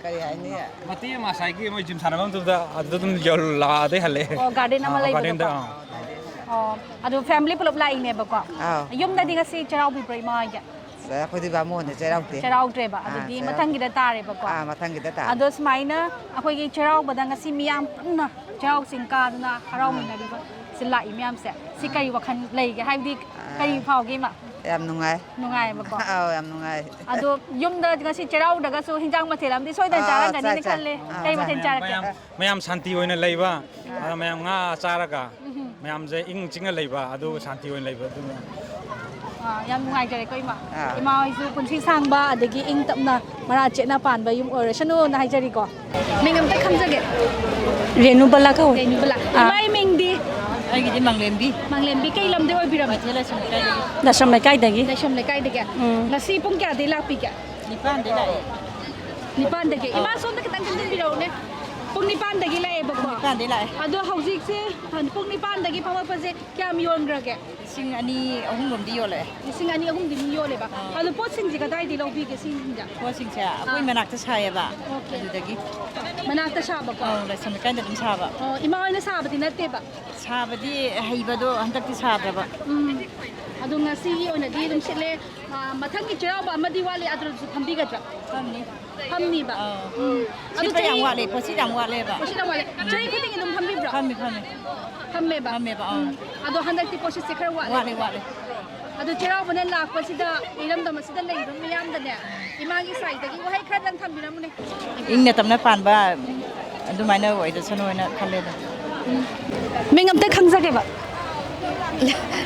ꯀꯔꯤ ꯍꯥꯏꯅꯤ? ꯃꯇꯦꯛ ꯑꯃ ꯉꯁꯥꯏꯒꯤ ꯃꯣꯏ ꯖꯤꯝ ꯁꯥꯟꯅꯐꯝꯗꯨꯗ ꯑꯗꯨꯗ ꯑꯗꯨꯝ ꯌꯧꯔ-, ꯑꯗꯩ ꯍꯜꯂꯛꯑꯦ꯫ ꯑꯣ, ꯒꯥꯔꯗꯦꯟ ꯑꯃ ꯑꯥ, ꯂꯩꯕꯗꯣꯀꯣ? ꯒꯥꯔꯗꯦꯟꯗ, ꯑꯥ꯫ ꯑꯣ, ꯑꯗꯨ ꯐꯦꯃꯤꯂꯤ ꯄꯨꯂꯞ ꯂꯥꯛꯏꯅꯦꯕꯀꯣ? ꯑꯥꯎ꯫ ꯌꯨꯝꯗꯗꯤ ꯉꯁꯤ ꯆꯩꯔꯥꯎꯕꯤꯕ꯭ꯔꯣ ꯏꯃꯥ ꯍꯣꯏꯒꯤ? ꯑꯩꯈꯣꯏꯗꯤ ꯕꯥꯃꯣꯟꯅ ꯆꯩꯔꯥꯎꯗꯦ꯫ ꯆꯩꯔꯥꯎꯗ꯭ꯔꯦꯕ꯫ ꯑꯥ, ꯑꯗꯨꯗꯤ ꯆꯩꯔꯥꯎꯗꯦ꯫ ꯃꯊꯪꯒꯤꯗ ꯇꯥꯔꯦꯕꯀꯣ꯫ ꯑꯥ, ꯃꯊꯪꯒꯤꯗ ꯇꯥꯔꯦ꯫ ꯑꯗꯣ ꯁꯨꯃꯥꯏꯅ ꯑꯩꯈꯣꯏꯒꯤ ꯆꯩꯔꯥꯎꯕꯗ ꯉꯁꯤ ꯃꯤꯌꯥꯝ ꯄꯨꯟꯅ ꯆꯩꯔꯥꯎ ꯆꯤꯡ ꯀꯥꯗꯨꯅ ꯍꯔꯥꯎꯃꯤꯟꯅꯔꯤꯕ ꯁꯤ ꯂꯥꯛꯏ ꯃꯌꯥꯝꯁꯦ, ꯁꯤ ꯀꯔꯤ ꯋꯥꯈꯜ ꯂꯩꯒꯦ? ꯍꯥꯏꯕꯗꯤ ꯀꯔꯤ ꯐꯥꯎꯒꯦ, ꯏꯃꯥ? ꯌꯥꯝ ꯅꯨꯡꯉꯥꯏ꯫ ꯅꯨꯡꯉꯥꯏꯌꯦꯕꯀꯣ꯫ ꯑꯥꯎ, ꯌꯥꯝ ꯅꯨꯡꯉꯥꯏ꯫ ꯑꯗꯣ ꯌꯨꯝꯗ ꯉꯁꯤ ꯆꯩꯔꯥꯎꯗ꯭ꯔꯒꯁꯨ ꯍꯤꯟꯖꯥꯡ ꯃꯊꯦꯜ ꯑꯃꯗꯤ ꯁꯣꯏꯗꯅ ꯑꯥ, ꯆꯥꯔꯝꯒꯅꯤꯅ ꯆꯥꯏ, ꯆꯥꯏ꯫ ꯈꯜꯂꯦ꯫ ꯑꯥ, ꯀꯩ ꯆꯥꯏ꯫ ꯃꯊꯦꯜ ꯆꯥꯔꯛꯀꯦ? ꯃꯌꯥꯝ, ꯃꯌꯥꯝ ꯁꯥꯟꯇꯤ ꯑꯣꯏꯅ ꯂꯩꯕ, ꯑꯗ ꯃꯌꯥꯝ ꯉꯥ ꯆꯥꯔꯒ ꯃꯌꯥꯝꯁꯦ ꯏꯪ ꯆꯤꯛꯅ ꯂꯩꯕ, ꯑꯗꯨ ꯁꯥꯟꯇꯤ ꯑꯣꯏꯅ ꯂꯩꯕ, ꯑꯗꯨꯅ꯫ ꯑꯥ, ꯌꯥꯝ ꯅꯨꯡꯉꯥꯏꯖꯔꯦꯀꯣ, ꯏꯃꯥ꯫ ꯑꯥ꯫ ꯏꯃꯥ ꯍꯣꯏꯁꯨ ꯄꯨꯟꯁꯤ ꯁꯥꯡꯕ, ꯑꯗꯒꯤ ꯏꯪ ꯇꯞꯅ ꯃꯔꯥ ꯆꯦꯠꯅ ꯄꯥꯟꯕ ꯌꯨꯝ ꯑꯣꯏꯔꯁꯅꯨꯅ ꯍꯥꯏꯖꯔꯤꯀꯣ꯫ ꯃꯤꯡ ꯑꯝꯇ ꯈꯪꯖꯒꯦ꯫ ꯔꯦꯅꯨꯕꯂꯥ ꯀꯧꯋꯦ꯫ ꯔꯦꯅꯨꯕꯂꯥ꯫ ꯑꯥ꯫ ꯏꯃꯥꯒꯤ ꯃꯤꯡꯗꯤ? ꯑꯩꯒꯤꯗꯤ ꯃꯪꯂꯦꯝꯕꯤ꯫ ꯃꯪꯂꯦꯝꯕꯤ꯫ ꯀꯩ ꯂꯝꯗꯩ ꯑꯣꯏꯕꯤꯔꯕꯅꯣ? ꯀꯩꯊꯦꯜ ꯂꯥꯏꯁ꯭ꯔꯝ ꯂꯩꯀꯥꯏꯗꯒꯤ꯫ ꯂꯥꯏꯁ꯭ꯔꯝ ꯂꯩꯀꯥꯏꯗꯒꯤ? ꯎꯝ꯫ ꯉꯁꯤ ꯄꯨꯡ ꯀꯌꯥꯗꯩ ꯂꯥꯛꯄꯤꯒꯦ? ꯅꯤꯄꯥꯟꯗꯩ ꯂꯥꯛꯑꯦ꯫ ꯅꯤꯄꯥꯟꯗꯒꯤ꯫ ꯑꯧ꯫ ꯏꯃꯥ, ꯁꯣꯝꯗ ꯈꯤꯇꯪ ꯆꯪꯁꯤꯟꯕꯤꯔꯛꯎꯅꯦ꯫ ꯄꯨꯡ ꯅꯤꯄꯥꯟꯗꯒꯤ ꯂꯥꯛꯑꯦꯕꯀꯣ꯫ ꯄꯨꯡ ꯅꯤꯄꯥꯟꯗꯒꯤ ꯂꯥꯛꯑꯦ꯫ ꯑꯗꯣ ꯍꯧꯖꯤꯛꯁꯦ, ꯄꯨꯡ ꯅꯤꯄꯥꯟꯗꯒꯤ ꯐꯝꯃꯛꯄꯁꯦ ꯀꯌꯥꯝ ꯌꯣꯟꯈ꯭ꯔꯒꯦ? ꯂꯤꯁꯤꯡ ꯑꯅꯤ ꯑꯍꯨꯝ ꯂꯣꯝꯗꯤ ꯌꯣꯜꯂꯛꯑꯦ꯫ ꯂꯤꯁꯤꯡ ꯑꯅꯤ ꯑꯍꯨꯝꯗꯤ ꯑꯗꯨꯝ ꯌꯣꯜꯂꯦꯕ꯫ ꯑꯥ꯫ ꯑꯗꯣ ꯄꯣꯠꯁꯤꯡꯁꯦ ꯀꯗꯥꯏꯗꯒꯤ ꯂꯧꯕꯤꯒꯦ ꯁꯤꯡꯁꯦ? ꯄꯣꯠꯁꯤꯡꯁꯦ ꯑꯩꯈꯣꯏ ꯑꯥ꯫ ꯃꯅꯥꯛꯇ ꯁꯥꯏꯌꯦꯕ꯫ ꯑꯣꯀꯦ꯫ ꯑꯗꯨꯗꯒꯤ꯫ ꯃꯅꯥꯛꯇ ꯁꯥꯕꯀꯣ? ꯑꯧ, ꯂꯥꯏꯁ꯭ꯔꯝ ꯂꯩꯀꯥꯏꯗ ꯑꯗꯨꯝ ꯁꯥꯕ꯫ ꯑꯣ, ꯏꯃꯥ ꯍꯣꯏꯅ ꯁꯥꯕꯗꯤ ꯅꯠꯇꯦꯕ? ꯁꯥꯕꯗꯤ ꯍꯩꯕꯗꯣ ꯍꯟꯗꯛꯇꯤ ꯁꯥꯗ꯭ꯔꯕ꯫ ꯎꯝ꯫ ꯑꯗꯣ ꯉꯁꯤꯒꯤ ꯑꯣꯏꯅꯗꯤ ꯑꯗꯨꯝ ꯁꯤꯠꯂꯦ꯫ ꯑꯥ, ꯃꯊꯪꯒꯤ ꯆꯩꯔꯥꯎꯕ ꯑꯃꯗꯤ ꯋꯥꯠꯂꯤ, ꯑꯗꯨꯗꯁꯨ ꯐꯝꯕꯤꯒꯗ꯭ꯔꯥ? ꯐꯝꯅꯤ꯫ ꯐꯝꯅꯤꯕ? ꯑꯥ꯫ ꯎꯝ꯫ ꯑꯗꯨ ꯁꯤꯠꯄ ꯌꯥꯝ ꯆꯍꯤ ꯋꯥꯠꯂꯦ, ꯄꯣꯠꯁꯤꯠ ꯌꯥꯝ ꯋꯥꯠꯂꯦꯕ꯫ ꯄꯣꯠꯁꯤꯠ ꯌꯥꯝ ꯋꯥꯠꯂꯦ꯫ ꯆꯍꯤ ꯈꯨꯗꯤꯡꯒꯤ ꯑꯗꯨꯝ ꯐꯝꯕꯤꯕ꯭ꯔꯣ? ꯐꯝꯃꯤ, ꯐꯝꯃꯤ꯫ ꯐꯝꯃꯦꯕ? ꯐꯝꯃꯦꯕ, ꯑꯥ꯫ ꯎꯝ꯫ ꯑꯗꯣ ꯍꯟꯗꯛꯇꯤ ꯄꯣꯠꯁꯤꯠꯁꯦ ꯈꯔ ꯋꯥꯠꯂꯦ? ꯋꯥꯠꯂꯦ, ꯋꯥꯠꯂꯦ꯫ ꯑꯗꯣ ꯆꯩꯔꯥꯎꯕꯅ ꯂꯥꯛꯄꯁꯤꯗ ꯏꯔꯝꯗꯝ ꯑꯁꯤꯗ ꯂꯩꯔꯤꯕ ꯃꯤꯌꯥꯝꯗꯅꯦ, ꯏꯃꯥꯒꯤ ꯁꯥꯏꯠꯇꯒꯤ ꯋꯥꯍꯩ ꯈꯔꯗꯪ ꯊꯝꯕꯤꯔꯝꯃꯨꯅꯦ꯫ ꯏꯪꯅ ꯇꯞꯅ ꯄꯥꯟꯕ ꯑꯗꯨꯃꯥꯏꯅ ꯑꯣꯏꯖꯁꯅꯨ ꯍꯥꯏꯅ ꯈꯜꯂꯦ ꯑꯗꯨꯝ꯫ ꯃꯤꯡ ꯑꯝꯇ ꯈꯪꯖꯒꯦꯕ?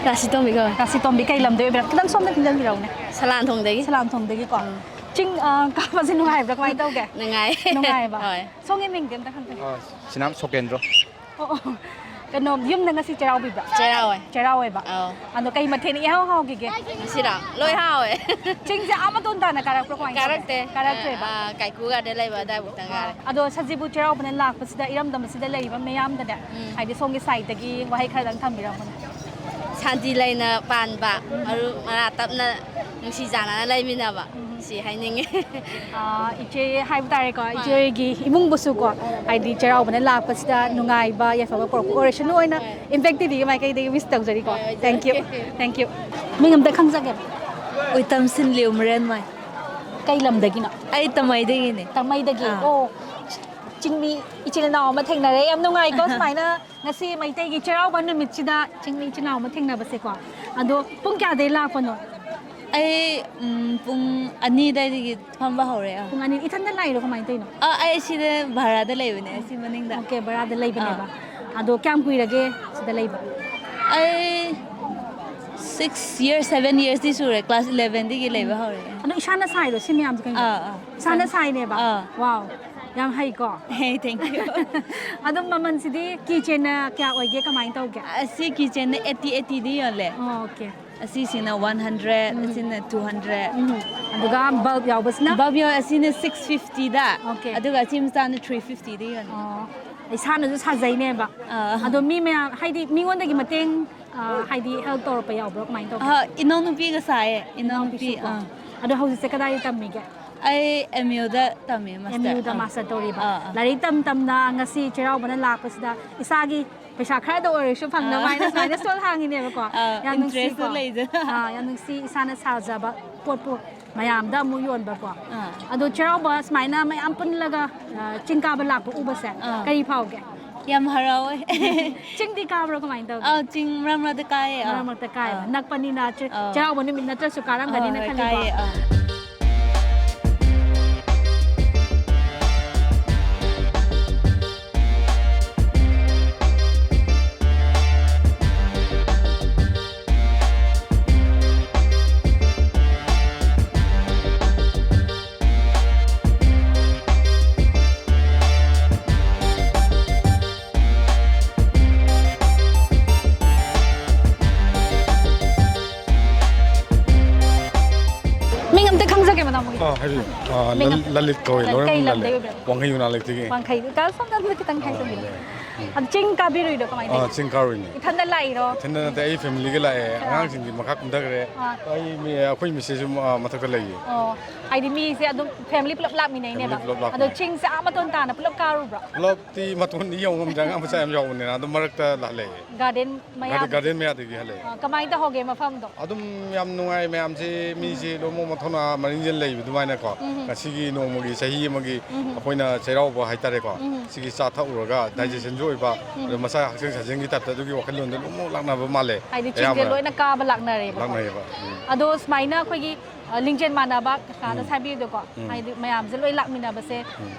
ꯔꯥꯁꯤꯇꯣꯝꯕꯤ ꯀꯧꯋꯦ꯫ ꯔꯥꯁꯤꯇꯣꯝꯕꯤ, ꯀꯩ ꯂꯝꯗꯩ ꯑꯣꯏꯕꯤꯔꯕ? ꯈꯤꯇꯪ ꯁꯣꯝꯗ ꯊꯤꯟꯖꯟꯕꯤꯔꯛꯎꯅꯦ꯫ ꯁꯂꯥꯟꯊꯣꯡꯗꯒꯤ꯫ ꯁꯂꯥꯟꯊꯣꯡꯗꯒꯤꯀꯣ꯫ ꯎꯝ꯫ ꯆꯤꯡ, ꯑ, ꯀꯥꯕꯁꯦ ꯅꯨꯡꯉꯥꯏꯕ꯭ꯔꯥ? ꯀꯃꯥꯏꯅ ꯇꯧꯒꯦ? ꯅꯨꯡꯉꯥꯏ꯫ ꯅꯨꯡꯉꯥꯏꯌꯦꯕ? ꯍꯣꯏ꯫ ꯁꯣꯝꯒꯤ ꯃꯤꯡꯗꯤ ꯑꯝꯇ ꯈꯪꯖꯒꯦ? ꯑ, ꯁꯤꯅꯥꯝ ꯁꯣꯀꯦꯟꯗ꯭ꯔꯣ꯫ ꯑꯣ, ꯑꯣ꯫ ꯀꯩꯅꯣ, ꯌꯨꯝꯗ ꯉꯁꯤ ꯆꯩꯔꯥꯎꯕꯤꯕ꯭ꯔꯥ? ꯆꯩꯔꯥꯎꯋꯦ꯫ ꯆꯩꯔꯥꯎꯋꯦꯕ? ꯑꯧ꯫ ꯑꯗꯣ ꯀꯩ ꯃꯊꯦꯜꯅ ꯏꯍꯥꯎ ꯍꯥꯎꯈꯤꯒꯦ? ꯉꯁꯤꯔꯣ? ꯂꯣꯏ ꯍꯥꯎꯋꯦ꯫ ꯆꯤꯡꯁꯦ ꯑꯥ ꯃꯇꯣꯟ ꯇꯥꯅ ꯀꯥꯔꯛꯄ꯭ꯔꯥ? ꯀꯃꯥꯏꯅ ꯇꯧꯒꯦ? ꯀꯥꯔꯛꯇꯦ꯫ ꯀꯥꯔꯛꯇ꯭ꯔꯦꯕ? ꯑ, ꯑ, ꯀꯥꯏꯀꯨ ꯒꯥꯔꯗꯦꯟ ꯂꯩꯕ ꯑꯗꯥꯏꯕꯨꯛꯇꯪ ꯀꯥꯔꯦ꯫ ꯑꯗꯣ ꯁꯖꯤꯕꯨ ꯆꯩꯔꯥꯎꯕꯅ ꯂꯥꯛꯄꯁꯤꯗ ꯏꯔꯝꯗꯝ ꯑꯁꯤꯗ ꯂꯩꯔꯤꯕ ꯃꯤꯌꯥꯝꯗꯅꯦ, ꯎꯝ꯫ ꯍꯥꯏꯗꯤ ꯁꯣꯝꯒꯤ ꯁꯥꯏꯠꯇꯒꯤ ꯋꯥꯍꯩ ꯈꯔꯗꯪ ꯊꯝꯕꯤꯔꯝꯃꯨꯅꯦ꯫ ꯁꯥꯟꯇꯤ ꯂꯩꯅ ꯄꯥꯟꯕ, ꯎꯝ꯫ ꯃꯔꯨꯞ ꯃꯔꯥ ꯇꯞꯅ ꯅꯨꯡꯁꯤ ꯆꯥꯟꯅꯅ ꯂꯩꯃꯤꯟꯅꯕ, ꯎꯝ꯫ ꯁꯤ ꯍꯥꯏꯅꯤꯡꯉꯤ꯫ ꯑꯥ, ꯏꯆꯦ ꯍꯥꯏꯕ ꯇꯥꯔꯦꯀꯣ, ꯍꯣꯏ꯫ ꯏꯆꯦꯒꯤ ꯏꯃꯨꯡꯕꯨꯁꯨ ꯀꯣ, ꯍꯥꯏꯗꯤ ꯆꯩꯔꯥꯎꯕꯅ ꯂꯥꯛꯄꯁꯤꯗ ꯅꯨꯡꯉꯥꯏꯕ ꯌꯥꯏꯐꯕ ꯄꯨꯔꯛꯄ ꯑꯣꯏꯔꯁꯅꯨ ꯍꯥꯏꯅ ꯍꯣꯏ꯫ ꯏꯝꯄꯦꯛ ꯇꯤꯚꯤꯒꯤ ꯃꯥꯏꯀꯩꯗꯒꯤ ꯋꯤꯁ ꯇꯧꯖꯔꯤꯀꯣ꯫ ꯍꯣꯏ, ꯍꯣꯏ, ꯊꯦꯡꯀ꯭ꯌꯨ꯫ ꯖꯔꯒꯦ꯫ ꯊꯦꯡꯀ꯭ꯌꯨ꯫ ꯃꯤꯡ ꯑꯝꯇ ꯈꯪꯖꯒꯦ꯫ ꯑꯩ ꯇꯝꯁꯤꯜꯂꯤꯌꯨ ꯃꯔꯦꯟꯃꯥꯏ꯫ ꯀꯩ ꯂꯝꯗꯒꯤꯅꯣ? ꯑꯩ ꯇꯃꯩꯗꯒꯤꯅꯦ꯫ ꯇꯃꯩꯗꯒꯤ꯫ ꯑꯥ꯫ ꯑꯣ, ꯆꯤꯡꯃꯤ ꯏꯆꯤꯜ ꯏꯅꯥꯎ ꯑꯃ ꯊꯦꯡꯅꯔꯦ꯫ ꯌꯥꯝ ꯅꯨꯡꯉꯥꯏꯀꯣ ꯁꯨꯃꯥꯏꯅ ꯉꯁꯤ ꯃꯩꯇꯩꯒꯤ ꯆꯩꯔꯥꯎꯕ ꯅꯨꯃꯤꯠꯁꯤꯗ ꯆꯤꯡꯃꯤ ꯏꯆꯤꯜ ꯏꯅꯥꯎ ꯑꯃ ꯊꯦꯡꯅꯕꯁꯦꯀꯣ꯫ ꯑꯗꯣ ꯄꯨꯡ ꯀꯌꯥꯗꯩ ꯂꯥꯛꯄꯅꯣ? ꯑꯩ, ꯎꯝ, ꯄꯨꯡ ꯑꯅꯤ ꯑꯗꯥꯏꯗꯒꯤ ꯐꯝꯕ ꯍꯧꯔꯦ꯫ ꯑꯥ꯫ ꯄꯨꯡ ꯑꯅꯤ꯫ ꯏꯊꯟꯗ ꯂꯥꯛꯏꯔꯣ? ꯀꯃꯥꯏꯅ ꯇꯧꯔꯤꯅꯣ? ꯑꯥ, ꯑꯩ ꯁꯤꯗ ꯚꯔꯥꯗ ꯂꯩꯕꯅꯦ, ꯑꯁꯤ ꯃꯅꯤꯡꯗ꯫ ꯑꯣꯀꯦ, ꯚꯔꯥꯗ ꯂꯩꯕꯅꯦꯕ꯫ ꯑꯥ꯫ ꯑꯗꯣ ꯀꯌꯥꯝ ꯀꯨꯏꯔꯒꯦ ꯁꯤꯗ ꯂꯩꯕ? ꯑꯩ six years, seven yearsꯇꯤ ꯁꯨꯔꯦ, class elevenꯗꯒꯤ ꯂꯩꯕ ꯍꯧꯔꯦ꯫ ꯑꯗꯣ ꯏꯁꯥꯅ ꯁꯥꯏꯔꯣ ꯁꯤ ꯃꯌꯥꯝꯁꯦ ꯀꯩꯅꯣ? ꯑꯥ, ꯑꯥ꯫ ꯏꯁꯥꯅ ꯁꯥꯏꯅꯦꯕ? ꯑꯥ꯫ Wow, ꯌꯥꯝ ꯍꯩꯀꯣ? Hey, thank you꯫ ꯑꯗꯨꯝ ꯃꯃꯜꯁꯤꯗꯤ keychainꯅ ꯀꯌꯥ ꯑꯣꯏꯒꯦ, ꯀꯃꯥꯏꯅ ꯇꯧꯒꯦ? ꯑꯁꯤ keychainꯅ eighty, eightyꯗꯤ ꯌꯣꯜꯂꯦ꯫ ꯑꯣ, ꯑꯣꯀꯦ꯫ ꯑꯁꯤꯁꯤꯅ one hundred, ꯎꯝ꯫ ꯑꯁꯤꯅ two hundred꯫ ꯎꯝ꯫ ꯑꯗꯨꯒ bulb ꯌꯥꯎꯕꯁꯤꯅ? Bulb ꯌꯥꯎ-, ꯑꯁꯤꯅ six fiftyꯗ, ꯑꯣꯀꯦ꯫ ꯑꯗꯨꯒ ꯑꯁꯤ ꯃꯆꯥꯅ three fiftyꯗ ꯌꯣꯜꯂꯦ꯫ ꯑꯣ, ꯏꯁꯥꯅꯁꯨ ꯁꯥꯖꯩꯅꯦꯕ꯫ ꯑꯥ꯫ ꯑꯗꯣ ꯃꯤ ꯃꯌꯥꯝ, ꯍꯥꯏꯗꯤ ꯃꯤꯉꯣꯟꯗꯒꯤ ꯃꯇꯦꯡ, ꯑꯥ, ꯍꯥꯏꯗꯤ help ꯇꯧꯔꯛꯄ ꯌꯥꯎꯕ꯭ꯔꯣ? ꯀꯃꯥꯏꯅ ꯇꯧꯒꯦ? ꯑꯥ, ꯏꯅꯥꯎꯅꯨꯄꯤꯒ ꯁꯥꯏꯌꯦ, ꯏꯅꯥꯎꯅꯨꯄꯤ꯫ ꯏꯅꯥꯎꯅꯨꯄꯤꯁꯨꯀꯣ? ꯑꯥ꯫ ꯑꯗꯣ ꯍꯧꯖꯤꯛꯁꯦ ꯀꯗꯥꯏꯗ ꯇꯝꯃꯤꯒꯦ? ꯑꯩ M Uꯗ ꯇꯝꯃꯦ, master꯫ M Uꯗ ꯑꯥ꯫ Master ꯇꯧꯔꯤꯕ꯫ ꯑꯥ, ꯑꯥ꯫ ꯂꯥꯏꯔꯤꯛ ꯇꯝ ꯇꯝꯅ ꯉꯁꯤ ꯆꯩꯔꯥꯎꯕꯅ ꯂꯥꯛꯄꯁꯤꯗ ꯏꯁꯥꯒꯤ ꯄꯩꯁꯥ ꯈꯔꯗ ꯑꯣꯏꯔꯁꯨ ꯐꯪꯅꯕ ꯑꯥ꯫ ꯍꯥꯏꯅ ꯁꯨꯃꯥꯏꯅ stall ꯍꯥꯡꯉꯤꯅꯦꯕꯀꯣ꯫ ꯑꯥ, ꯌꯥꯝ interestꯁꯨ ꯅꯨꯡꯁꯤꯀꯣ? ꯂꯩꯖ-, ꯑꯥ, ꯌꯥꯝ ꯅꯨꯡꯁꯤ, ꯏꯁꯥꯅ ꯁꯥꯖꯕ ꯄꯣꯠꯄꯨ ꯃꯌꯥꯝꯗ ꯑꯃꯨꯛ ꯌꯣꯟꯕꯀꯣ꯫ ꯑꯥ꯫ ꯑꯗꯣ ꯆꯩꯔꯥꯎꯕ ꯁꯨꯃꯥꯏꯅ ꯃꯌꯥꯝ ꯄꯨꯜꯂꯒ, ꯑꯥ, ꯆꯤꯡ ꯀꯥꯕ ꯂꯥꯛꯄ ꯎꯕꯁꯦ ꯑꯥ꯫ ꯀꯔꯤ ꯐꯥꯎꯒꯦ? ꯌꯥꯝ ꯍꯔꯥꯎꯋꯦ꯫ ꯆꯤꯡꯗꯤ ꯀꯥꯕ꯭ꯔꯣ? ꯀꯃꯥꯏꯅ ꯇꯧꯒꯦ? ꯑꯥ, ꯆꯤꯡ ꯃꯔꯛ ꯃꯔꯛꯇ ꯀꯥꯏꯌꯦ꯫ ꯑꯥ꯫ ꯃꯔꯛ ꯃꯔꯛꯇ ꯀꯥꯏꯌꯦꯕ꯫ ꯑꯥ꯫ ꯅꯛꯄꯅꯤꯅ ꯆ-, ꯑꯥ꯫ ꯆꯩꯔꯥꯎꯕ ꯅꯨꯃꯤꯠ ꯅꯠꯇ꯭ꯔꯁꯨ ꯀꯥꯔꯝꯒꯅꯤꯅ ꯍꯣꯏ, ꯍꯣꯏ, ꯈꯜꯂꯤꯀꯣ꯫ ꯀꯥꯏꯌꯦ꯫ ꯑꯥ꯫ ꯃꯤꯡ ꯑꯝꯇ ꯈꯪꯖꯒꯦ, ꯃꯗꯥꯝ ꯍꯣꯏꯒꯤ? ꯑꯥ, ꯍꯥꯏꯕꯤꯌꯨ꯫ ꯑꯥ, ꯃꯤꯡ ꯂꯜ-, ꯑꯝꯇ-, ꯂꯂꯤꯠ ꯀꯧꯏ, ꯀꯩ ꯂꯣꯏꯔꯦ ꯂꯝꯗꯒꯤ ꯂꯂꯤꯠ꯫ ꯑꯣꯏꯕꯤꯔꯕ? ꯋꯥꯡꯈꯩ ꯌꯨꯅꯥ ꯂꯩꯇꯒꯤ꯫ ꯋꯥꯡꯈꯩ꯫ ꯀꯥ ꯁꯣꯝꯗ ꯑꯝꯇ ꯈꯤꯇꯪ ꯑꯥ, ꯍꯥꯏꯖꯕꯤꯌꯨ꯫ ꯌꯥꯏ꯫ ꯑꯗꯨ ꯆꯤꯡ ꯀꯥꯕꯤꯔꯨꯏꯗꯣ ꯀꯃꯥꯏꯅ ꯑꯥ, ꯇꯧꯒꯦ? ꯆꯤꯡ ꯀꯥꯔꯨꯏꯅꯦ꯫ ꯏꯊꯟꯗ ꯂꯥꯛꯏꯔꯣ? ꯏꯊꯟꯗ ꯅꯠꯇꯦ, ꯑꯩ family ꯒ ꯂꯥꯛꯑꯦ꯫ ꯑꯥ꯫ ꯑꯉꯥꯡꯁꯤꯡꯗꯤ ꯃꯈꯥ ꯀꯨꯝꯊꯈ꯭ꯔꯦ꯫ ꯑꯥ꯫ ꯑꯩ ꯃꯤ, ꯑꯩꯈꯣꯏ missus ꯁꯨ, ꯑꯥ, ꯃꯊꯛꯇ ꯂꯩꯌꯦ꯫ ꯑꯣ, ꯍꯥꯏꯗꯤ ꯃꯤꯁꯦ ꯑꯗꯨꯝ family ꯄꯨꯂꯞ ꯂꯥꯛꯃꯤꯟꯅꯩꯅꯦꯕ꯫ Family ꯄꯨꯂꯞ ꯑꯗꯣ ꯂꯥꯛꯃꯤꯟꯅꯩ꯫ ꯆꯤꯡꯁꯦ ꯑꯥ ꯃꯇꯣꯟ ꯇꯥꯅ ꯄꯨꯂꯞ ꯀꯥꯔꯨꯕ꯭ꯔꯥ? ꯄꯨꯂꯞꯇꯤ ꯃꯇꯣꯟꯗꯤ ꯌꯧ ꯉꯝꯗ꯭ꯔꯦ, ꯑꯉꯥꯡ ꯃꯆꯥ ꯌꯥꯝ ꯌꯥꯎꯕꯅꯤꯅ ꯑꯗꯨꯝ ꯃꯔꯛꯇ ꯍꯜꯂꯛꯑꯦ꯫ Garden ꯃꯌꯥꯝ꯫ Garden ꯃꯌꯥꯗꯒꯤ ꯍꯜꯂꯛꯑꯦ꯫ ꯑꯥ, ꯀꯃꯥꯏꯅ ꯇꯧꯍꯧꯒꯦ ꯃꯐꯝꯗꯣ? ꯑꯗꯨꯝ ꯌꯥꯝ ꯅꯨꯡꯉꯥꯏ, ꯃꯌꯥꯝꯁꯦ, ꯃꯤꯁꯦ ꯂꯣꯏꯅꯃꯛ ꯃꯊꯧꯅꯥ ꯃꯔꯤꯡꯖꯦꯜ ꯂꯩꯕ ꯑꯗꯨꯃꯥꯏꯅꯀꯣ꯫ ꯎꯝ꯫ ꯉꯁꯤꯒꯤ ꯅꯣꯡꯃꯒꯤ, ꯆꯍꯤ ꯑꯃꯒꯤ ꯎꯝ꯫ ꯑꯩꯈꯣꯏꯅ ꯆꯩꯔꯥꯎꯕ ꯍꯥꯏꯇꯥꯔꯦꯀꯣ꯫ ꯎꯝ꯫ ꯁꯤꯒꯤ ꯆꯥ ꯊꯛꯎꯔꯒ ꯎꯝ꯫ Digestion ꯁꯨ ꯑꯣꯏꯕ, ꯎꯝ꯫ ꯑꯗꯣ ꯃꯁꯥ ꯍꯛꯆꯥꯡ ꯁꯥꯖꯦꯜꯒꯤ type ꯇ ꯑꯗꯨꯒꯤ ꯋꯥꯈꯜꯂꯣꯟꯗ ꯂꯣꯏꯅꯃꯛ ꯂꯥꯛꯅꯕ ꯃꯥꯜꯂꯦ꯫ ꯍꯥꯏꯗꯤ ꯆꯤꯡꯁꯦ ꯑꯌꯥꯝꯕꯅ꯫ ꯂꯣꯏꯅ ꯀꯥꯕ ꯂꯥꯛꯅꯔꯦꯕꯀꯣ꯫ ꯂꯥꯛꯅꯩꯌꯦꯕ꯫ ꯎꯝ꯫ ꯑꯗꯣ ꯁꯨꯃꯥꯏꯅ ꯑꯩꯈꯣꯏꯒꯤ, ꯑ, ꯂꯤꯡꯖꯦꯜ ꯃꯥꯟꯅꯕ ꯀꯀꯥꯗ ꯎꯝ꯫ ꯍꯥꯏꯕꯤꯕꯗꯣꯀꯣ, ꯎꯝ꯫ ꯍꯥꯏꯗꯤ ꯃꯌꯥꯝꯁꯦ ꯂꯣꯏ ꯂꯥꯛꯃꯤꯟꯅꯕꯁꯦ ꯎꯝ꯫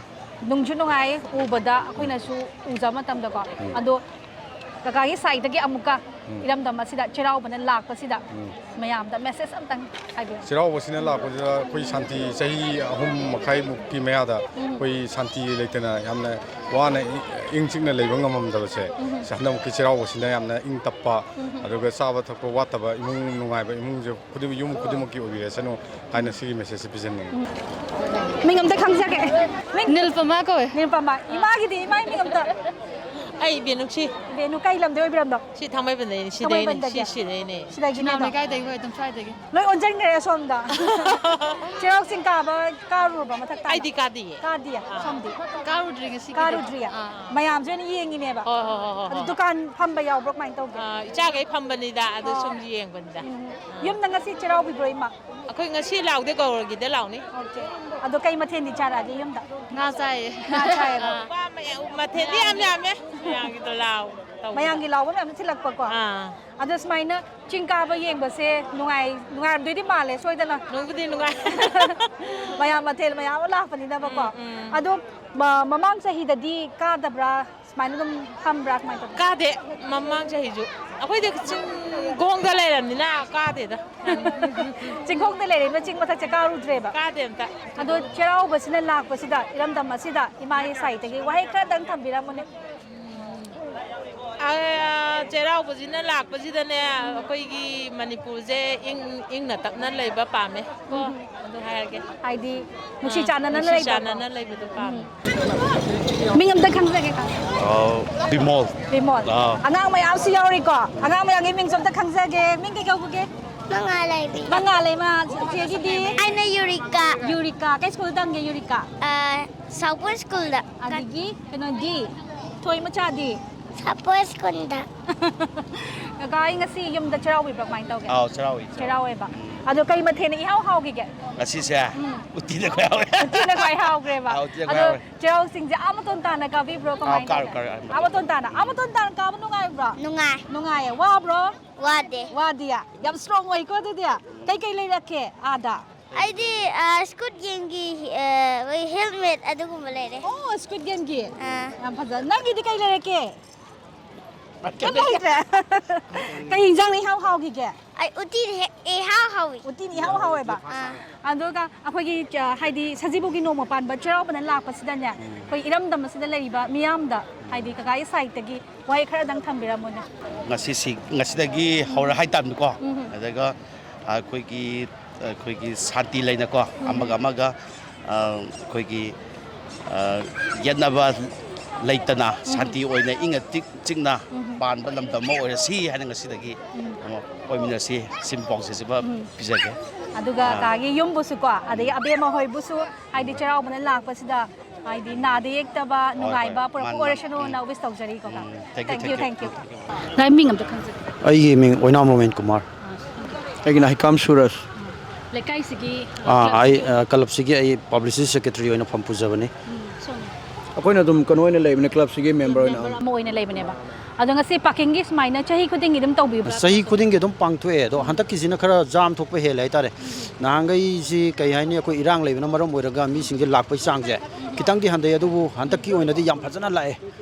ꯅꯨꯡꯁꯨ ꯅꯨꯡꯉꯥꯏ ꯎꯕꯗ, ꯎꯝ꯫ ꯑꯩꯈꯣꯏꯅꯁꯨ ꯎꯖꯕ ꯃꯇꯝꯗꯀꯣ꯫ ꯎꯝ꯫ ꯑꯗꯣ ꯀꯀꯥꯒꯤ side ꯇꯒꯤ ꯑꯃꯨꯛꯀ ꯎꯝ꯫ ꯏꯔꯝꯗꯝ ꯑꯁꯤꯗ ꯆꯩꯔꯥꯎꯕꯅ ꯂꯥꯛꯄꯁꯤꯗ ꯎꯝ꯫ ꯃꯌꯥꯝꯗ message ꯑꯝꯇꯪ ꯍꯥꯏꯕꯤꯌꯨ꯫ ꯆꯩꯔꯥꯎꯕꯁꯤꯅ ꯂꯥꯛꯄꯁꯤꯗ ꯑꯩꯈꯣꯏ ꯁꯥꯟꯇꯤ, ꯆꯍꯤ ꯑꯍꯨꯝ ꯃꯈꯥꯏꯃꯨꯛꯀꯤ ꯃꯌꯥꯗ ꯎꯝ꯫ ꯑꯩꯈꯣꯏ ꯁꯥꯟꯇꯤ ꯂꯩꯇꯅ ꯌꯥꯝꯅ ꯋꯥꯅ ꯏ-, ꯏꯪ ꯆꯤꯛꯅ ꯂꯩꯕ ꯉꯝꯃꯝꯗꯕꯁꯦ, ꯎꯝ꯫ ꯁꯤ ꯍꯟꯗꯛꯃꯨꯛꯀꯤ ꯆꯩꯔꯥꯎꯕꯁꯤꯅ ꯌꯥꯝꯅ ꯏꯪ ꯇꯞꯄ, ꯎꯝ꯫ ꯑꯗꯨꯒ ꯆꯥꯕ ꯊꯛꯄ ꯋꯥꯠꯇꯕ, ꯏꯃꯨꯡ ꯅꯨꯡꯉꯥꯏꯕ ꯏꯃꯨꯡꯁꯦ ꯈꯨꯗꯤꯡꯃꯛ, ꯌꯨꯝ ꯈꯨꯗꯤꯡꯃꯛꯀꯤ ꯑꯣꯏꯕꯤꯔꯁꯅꯨ ꯍꯥꯏꯅ ꯁꯤꯒꯤ message ꯁꯦ ꯄꯤꯖꯅꯤꯡꯉꯤ꯫ ꯃꯤꯡ ꯑꯝꯇ ꯈꯪꯖꯒꯦ꯫ ꯃꯤꯡ? ꯅꯤꯜꯄꯃꯥ ꯀꯧꯋꯦ꯫ ꯅꯤꯜꯄꯃꯥ꯫ ꯏꯃꯥꯒꯤꯗꯤ, ꯏꯃꯥꯒꯤ ꯃꯤꯡ ꯑꯝꯇ꯫ ꯑꯩ ꯕꯦꯅꯨꯁꯤ꯫ ꯕꯦꯅꯨ, ꯀꯩ ꯂꯝꯗꯩ ꯑꯣꯏꯕꯤꯔꯝꯅꯣ? ꯁꯤ ꯊꯥꯡꯃꯩꯕꯟꯗꯩꯅꯤ, ꯁꯤꯗꯩꯅꯤ, ꯊꯥꯡꯃꯩꯕꯟꯗꯒꯤ? ꯁꯤ ꯁꯤꯗꯩꯅꯦ꯫ ꯁꯤꯗꯒꯤꯅꯦ ꯁꯤꯅꯥꯎ ꯑꯗꯣ? ꯂꯩꯀꯥꯏꯗꯒꯤ ꯍꯣꯏ ꯑꯗꯨꯝ ꯁ꯭ꯋꯥꯏꯗꯒꯤ꯫ ꯂꯣꯏ ꯑꯣꯟꯁꯤꯟꯈ꯭ꯔꯦ ꯑꯁꯣꯝꯗ꯫ ꯆꯩꯔꯥꯎ ꯆꯤꯡ ꯀꯥꯕ ꯀꯥꯔꯨꯔꯕ ꯃꯊꯛ ꯇꯥꯅ? ꯑꯩꯗꯤ ꯀꯥꯗꯤꯌꯦ꯫ ꯀꯥꯗꯤꯌꯦ, ꯑꯥ꯫ ꯁꯣꯝꯗꯤ? ꯀꯥꯔꯨꯗ꯭ꯔꯤ ꯉꯁꯤꯒꯤꯗꯤ꯫ ꯀꯥꯔꯨꯗ꯭ꯔꯤꯌꯦ? ꯑꯥ, ꯑꯥ꯫ ꯃꯌꯥꯝꯁꯦ ꯑꯣꯏꯅ ꯌꯦꯡꯉꯤꯅꯦꯕ? ꯍꯣꯏ, ꯍꯣꯏ, ꯍꯣꯏ, ꯍꯣꯏ, ꯑꯗꯨ ꯍꯣꯏ꯫ ꯗꯨꯀꯥꯟ ꯐꯝꯕ ꯌꯥꯎꯕ꯭ꯔꯣ, ꯀꯃꯥꯏꯅ ꯇꯧꯒꯦ? ꯑꯥ, ꯏꯆꯥꯈꯩ ꯐꯝꯕꯅꯤꯗ, ꯑꯗꯨ ꯑꯣ꯫ ꯁꯨꯝ ꯌꯦꯡꯕꯅꯤꯗ꯫ ꯎꯝ꯫ ꯑꯥ꯫ ꯌꯨꯝꯗ ꯉꯁꯤ ꯆꯩꯔꯥꯎꯕꯤꯕ꯭ꯔꯣ, ꯏꯃꯥ? ꯑꯩꯈꯣꯏ ꯉꯁꯤ ꯂꯥꯎꯗꯦ, ꯒꯧꯔꯒꯤꯗ ꯂꯥꯎꯅꯤ꯫ ꯑꯣꯀꯦ꯫ ꯑꯗꯣ ꯀꯩ ꯃꯊꯦꯜꯗꯤ ꯆꯥꯔꯛꯑꯒꯦ ꯌꯨꯝꯗ? ꯉꯥ ꯆꯥꯏꯌꯦ꯫ ꯉꯥ ꯆꯥꯏꯌꯦꯕ? ꯑꯥ꯫ ꯃꯊꯦꯜꯗꯤ ꯌꯥꯝ ꯌꯥꯝꯃꯦ꯫ ꯃꯌꯥꯝꯒꯤꯗꯣ ꯂꯥꯎ ꯇꯧꯕꯗ꯫ ꯃꯌꯥꯝꯒꯤ ꯂꯥꯎꯕ ꯃꯌꯥꯝꯗꯣ ꯊꯤꯜꯂꯛꯄꯀꯣ? ꯑꯥ꯫ ꯑꯗꯣ ꯁꯨꯃꯥꯏꯅ ꯆꯤꯡ ꯀꯥꯕ ꯌꯦꯡꯕꯁꯦ ꯅꯨꯡꯉꯥꯏ-, ꯅꯨꯡꯉꯥꯏꯔꯝꯗꯣꯏꯗꯤ ꯃꯥꯜꯂꯦ ꯁꯣꯏꯗꯅ꯫ ꯅꯨꯡꯕꯨꯗꯤ ꯅꯨꯡꯉꯥꯏ꯫ ꯃꯌꯥꯝ ꯃꯊꯦꯜ ꯃꯌꯥꯝ ꯑꯃ ꯂꯥꯛꯄꯅꯤꯅꯕꯀꯣ꯫ ꯎꯝ, ꯎꯝ꯫ ꯑꯗꯣ ꯃ-, ꯃꯃꯥꯡ ꯆꯍꯤꯗꯗꯤ ꯀꯥꯗꯕ꯭ꯔꯥ? ꯁꯨꯃꯥꯏꯅ ꯑꯗꯨꯝ ꯐꯝꯕ꯭ꯔꯥ? ꯀꯃꯥꯏꯅ ꯇꯧꯒꯦ? ꯀꯥꯗꯦ, ꯃꯃꯥꯡ ꯆꯍꯤꯁꯨ꯫ ꯑꯩꯈꯣꯏꯗꯤ ꯆꯤꯡꯈꯣꯡꯗ ꯂꯩꯔꯕꯅꯤꯅ ꯀꯥꯗꯦꯗ꯫ ꯆꯤꯡꯈꯣꯡꯗ ꯂꯩꯔꯛꯏꯕ ꯆꯤꯡ ꯃꯊꯛꯁꯦ ꯀꯥꯔꯨꯗ꯭ꯔꯦꯕ? ꯀꯥꯗꯦ ꯑꯝꯇ꯫ ꯑꯗꯣ ꯆꯩꯔꯥꯎꯕꯁꯤꯅ ꯂꯥꯛꯄꯁꯤꯗ, ꯏꯔꯝꯗꯝ ꯑꯁꯤꯗ ꯏꯃꯥꯒꯤ side ꯇꯒꯤ ꯋꯥꯍꯩ ꯈꯔꯗꯪ ꯊꯝꯕꯤꯔꯝꯃꯨꯅꯦ꯫ ꯑ, ꯆꯩꯔꯥꯎꯕꯁꯤꯅ ꯂꯥꯛꯄꯁꯤꯗꯅꯦ, ꯑꯩꯈꯣꯏꯒꯤ ꯃꯅꯤꯄꯨꯔꯁꯦ ꯏꯪ ꯏꯪꯅ ꯇꯞꯅ ꯂꯩꯕ ꯄꯥꯝꯃꯦ ꯀꯣ꯫ ꯑꯗꯨ ꯍꯥꯏꯔꯒꯦ꯫ ꯍꯥꯏꯗꯤ ꯅꯨꯡꯁꯤ ꯆꯥꯟꯅꯅ ꯅꯨꯡꯁꯤ ꯂꯩꯕꯀꯣ꯫ ꯆꯥꯟꯅꯅ ꯂꯩꯕꯗꯣ ꯄꯥꯝꯃꯦ꯫ ꯃꯤꯡ ꯑꯝꯇ ꯈꯪꯖꯒꯦ ꯀꯣ꯫ ꯕꯤꯃꯣꯜ꯫ ꯕꯤꯃꯣꯜ꯫ ꯑꯥ꯫ ꯑꯉꯥꯡ ꯃꯌꯥꯝꯁꯨ ꯌꯥꯎꯔꯤꯀꯣ꯫ ꯑꯉꯥꯡ ꯃꯌꯥꯝꯒꯤ ꯃꯤꯡꯁꯨ ꯑꯝꯇ ꯈꯪꯖꯒꯦ꯫ ꯃꯤꯡ ꯀꯩ ꯀꯧꯕꯒꯦ? ꯃꯉꯥꯜꯂꯩꯕꯤ꯫ ꯃꯉꯥꯜꯂꯩꯃ꯫ ꯆꯦꯒꯤꯗꯤ? ꯑꯩꯅ ꯌꯨꯔꯤꯀꯥ꯫ ꯌꯨꯔꯤꯀꯥ꯫ ꯀꯩ ꯁ꯭ꯀꯨꯜ ꯇꯝꯒꯦ ꯌꯨꯔꯤꯀꯥ? ꯑ, ꯁꯥꯎꯄꯨꯔ ꯁ꯭ꯀꯨꯜꯗ꯫ ꯑꯗꯒꯤ ꯀꯩꯅꯣꯗꯤ? ꯊꯣꯏ ꯃꯆꯥꯗꯤ? ꯁꯥꯎꯄꯨꯔ ꯁ꯭ꯀꯨꯜꯗ꯫ ꯀꯀꯥ, ꯑꯩ ꯉꯁꯤ ꯌꯨꯝꯗ ꯆꯩꯔꯥꯎꯕꯤꯕ꯭ꯔꯣ ꯀꯃꯥꯏꯅ ꯇꯧꯒꯦ? ꯑꯥꯎ, ꯆꯩꯔꯥꯎꯕꯤ, ꯆꯩꯔꯥꯎꯕꯤ꯫ ꯆꯩꯔꯥꯎꯋꯦꯕ꯫ ꯑꯗꯣ ꯀꯩ ꯃꯊꯦꯜꯅ ꯏꯍꯥꯎ ꯍꯥꯎꯈꯤꯒꯦ? ꯉꯁꯤꯁꯦ ꯎꯇꯤꯅ ꯈ꯭ꯋꯥꯏ ꯍꯥꯎꯋꯦ꯫ ꯎꯇꯤꯅ ꯈ꯭ꯋꯥꯏ ꯍꯥꯎꯈ꯭ꯔꯦꯕ꯫ ꯑꯥꯎ, ꯎꯇꯤꯅ ꯈ꯭ꯋꯥꯏ ꯑꯗꯣ ꯍꯥꯎꯋꯦ꯫ ꯆꯩꯔꯥꯎ ꯆꯤꯡꯁꯦ ꯑꯥ ꯃꯇꯣꯟ ꯇꯥꯅ ꯀꯥꯕꯤꯕ꯭ꯔꯣ ꯀꯃꯥꯏꯅ ꯀꯥꯔꯨ, ꯇꯧꯒꯦ? ꯀꯥꯔꯨ, ꯑꯥ, ꯑꯥ ꯃꯇꯣꯟ ꯇꯥꯅ꯫ ꯑꯥ ꯃꯇꯣꯟ ꯇꯥꯅ ꯀꯥꯕ ꯅꯨꯡꯉꯥꯏꯕ꯭ꯔꯣ? ꯅꯨꯡꯉꯥꯏ꯫ ꯅꯨꯡꯉꯥꯏꯌꯦ꯫ ꯋꯥꯕ꯭ꯔꯣ? ꯋꯥꯗꯦ꯫ ꯋꯥꯗꯤꯌꯦ꯫ ꯌꯥꯝ ꯁ꯭ꯇꯔꯣꯡ ꯑꯣꯏꯀꯣ ꯑꯗꯨꯗꯤ꯫ ꯀꯩꯀꯩ ꯂꯩꯔꯛꯀꯦ ꯑꯥꯗ? ꯑꯩꯗꯤ ꯑ, ꯁ꯭ꯀꯨꯠ ꯒꯦꯝꯒꯤ ꯑ, ꯍꯣꯏ, ꯍꯦꯜꯃꯦꯠ ꯑꯗꯨꯒꯨꯝꯕ ꯂꯩꯔꯦ꯫ ꯑꯣ, ꯁ꯭ꯀꯨꯠ ꯒꯦꯝꯒꯤ꯫ ꯑꯥ꯫ ꯌꯥꯝ ꯐꯖꯅ꯫ ꯅꯪꯒꯤꯗꯤ ꯀꯩ ꯂꯩꯔꯛꯀꯦ? ꯀꯩꯝ ꯂꯩꯇ꯭ꯔꯦ꯫ ꯀꯩ ꯏꯟꯖꯥꯡꯅ ꯏꯍꯥꯎ ꯍꯥꯎꯈꯤꯒꯦ? ꯑꯩ ꯎꯇꯤꯅ ꯍꯦꯛ ꯏꯍꯥꯎ ꯍꯥꯎꯏ꯫ ꯎꯇꯤꯅ ꯏꯍꯥꯎ ꯍꯥꯎꯋꯦꯕ꯫ ꯑꯥ꯫ ꯑꯗꯨꯒ ꯑꯩꯈꯣꯏꯒꯤ, ꯑ, ꯍꯥꯏꯗꯤ ꯁꯖꯤꯕꯨꯒꯤ ꯅꯣꯡꯃ ꯄꯥꯟꯕ ꯆꯩꯔꯥꯎꯕꯅ ꯂꯥꯛꯄꯁꯤꯗꯅꯦ, ꯑꯩꯈꯣꯏ ꯏꯔꯝꯗꯝ ꯑꯁꯤꯗ ꯂꯩꯔꯤꯕ ꯃꯤꯌꯥꯝꯗ, ꯍꯥꯏꯗꯤ ꯀꯀꯥꯒꯤ ꯁꯥꯏꯠꯇꯒꯤ ꯋꯥꯍꯩ ꯈꯔꯗꯪ ꯊꯝꯕꯤꯔꯝꯃꯣꯅꯦ꯫ ꯉꯁꯤꯁꯤ ꯉꯁꯤꯗꯒꯤ ꯍꯧꯔ ꯍꯥꯏꯇꯥꯔꯦꯀꯣ꯫ ꯑꯗꯨꯒ ꯑꯩꯈꯣꯏꯒꯤ ꯑꯩꯈꯣꯏꯒꯤ ꯁꯥꯟꯇꯤ ꯂꯩꯅꯀꯣ, ꯑꯃꯒ ꯑꯃꯒ ꯑ, ꯑꯩꯈꯣꯏꯒꯤ ꯑ, ꯌꯦꯠꯅꯕ ꯂꯩꯇꯅ ꯁꯥꯟꯇꯤ ꯑꯣꯏꯅ ꯏꯪꯅ ꯇꯤꯛ ꯆꯤꯛꯅ ꯄꯥꯟꯕ ꯂꯝꯗꯝ ꯑꯃ ꯑꯣꯏꯔꯁꯤ ꯍꯥꯏꯅ ꯉꯁꯤꯗꯒꯤ ꯑꯃ ꯑꯣꯏꯃꯤꯟꯅꯁꯤ꯫ ꯁꯤꯝ ꯄꯥꯎꯖꯦꯜꯁꯤꯃ ꯄꯤꯖꯒꯦ꯫ ꯑꯗꯨꯒ ꯑꯥ꯫ ꯀꯥꯒꯤ ꯌꯨꯝꯕꯨꯁꯨꯀꯣ, ꯑꯗꯒꯤ ꯑꯕꯦꯝꯃ ꯍꯣꯏꯕꯨꯁꯨ, ꯍꯥꯏꯗꯤ ꯆꯩꯔꯥꯎꯕꯅ ꯂꯥꯛꯄꯁꯤꯗ, ꯍꯥꯏꯗꯤ ꯅꯥꯗ ꯌꯦꯛꯇꯕ, ꯍꯣꯏ, ꯅꯨꯡꯉꯥꯏꯕ ꯍꯣꯏ, ꯄꯨꯔꯛꯄ ꯃꯥꯅꯤ, ꯑꯣꯏꯔꯁꯅꯨꯅ ꯃꯥꯅꯤ꯫ ꯋꯤꯁ ꯇꯧꯖꯔꯤꯀꯣ, ꯀꯥ꯫ ꯎꯝ, thank you, Thank you, thank you, thank you꯫ thank you꯫ ꯀꯥꯏ ꯃꯤꯡ ꯑꯝꯇ ꯈꯪꯖꯒꯦ꯫ ꯑꯩꯒꯤ ꯃꯤꯡ ꯑꯣꯏꯅꯥꯝ ꯔꯣꯃꯦꯟ ꯀꯨꯃꯥꯔ꯫ ꯑꯩꯒꯤꯅ ꯍꯩꯀꯥꯝ ꯁꯨꯔꯖ꯫ ꯂꯩꯀꯥꯏꯁꯤꯒꯤ, ꯑꯥ, ꯑꯩ clubꯁꯤꯒꯤ ꯑ, ꯀ꯭ꯂꯕꯁꯤꯒꯤ ꯑꯩ ꯄꯕ꯭ꯂꯤꯁꯤꯇꯤ ꯁꯦꯀ꯭ꯔꯦꯇꯔꯤ ꯑꯣꯏꯅ ꯐꯝ ꯄꯨꯖꯕꯅꯤ꯫ ꯎꯝ, ꯁꯣꯝꯅ ꯑꯩꯈꯣꯏꯅ ꯑꯗꯨꯝ ꯀꯩꯅꯣ ꯑꯣꯏꯅ ꯂꯩꯕꯅꯦ, ꯀ꯭ꯂꯕꯁꯤꯒꯤ ꯃꯦꯝꯕꯔ ꯑꯣꯏꯅ꯫ ꯃꯦꯝꯕꯔ ꯑꯃ ꯑꯣꯏꯅ ꯂꯩꯕꯅꯦꯕ꯫ ꯑꯗꯣ ꯉꯁꯤ ꯄꯥꯔꯀꯤꯡꯒꯤ ꯁꯨꯃꯥꯏꯅ ꯆꯍꯤ ꯈꯨꯗꯤꯡꯒꯤ ꯑꯗꯨꯝ ꯇꯧꯕꯤꯕ꯭ꯔꯥ? ꯆꯍꯤ ꯈꯨꯗꯤꯡꯒꯤ ꯑꯗꯨꯝ ꯄꯥꯡꯊꯣꯛꯑꯦ, ꯑꯗꯣ ꯍꯟꯗꯛꯀꯤꯁꯤꯅ ꯈꯔ ꯖꯥꯝ ꯊꯣꯛꯄ ꯍꯦꯜꯂꯦ ꯍꯥꯏꯇꯥꯔꯦ꯫ ꯅꯍꯥꯟꯈꯩꯁꯤ ꯀꯩ ꯍꯥꯏꯅꯤ, ꯑꯩꯈꯣꯏ ꯏꯔꯥꯡ ꯂꯩꯕꯅ ꯃꯔꯝ ꯑꯣꯏꯔꯒ ꯃꯤꯁꯤꯡꯁꯦ ꯂꯥꯛꯄꯩ ꯆꯥꯡꯁꯦ ꯈꯤꯇꯪꯗꯤ ꯍꯟꯊꯩ, ꯑꯗꯨꯕꯨ ꯍꯟꯗꯛꯀꯤ ꯑꯣꯏꯅꯗꯤ ꯌꯥꯝ ꯐꯖꯅ ꯂꯥꯛꯑꯦ꯫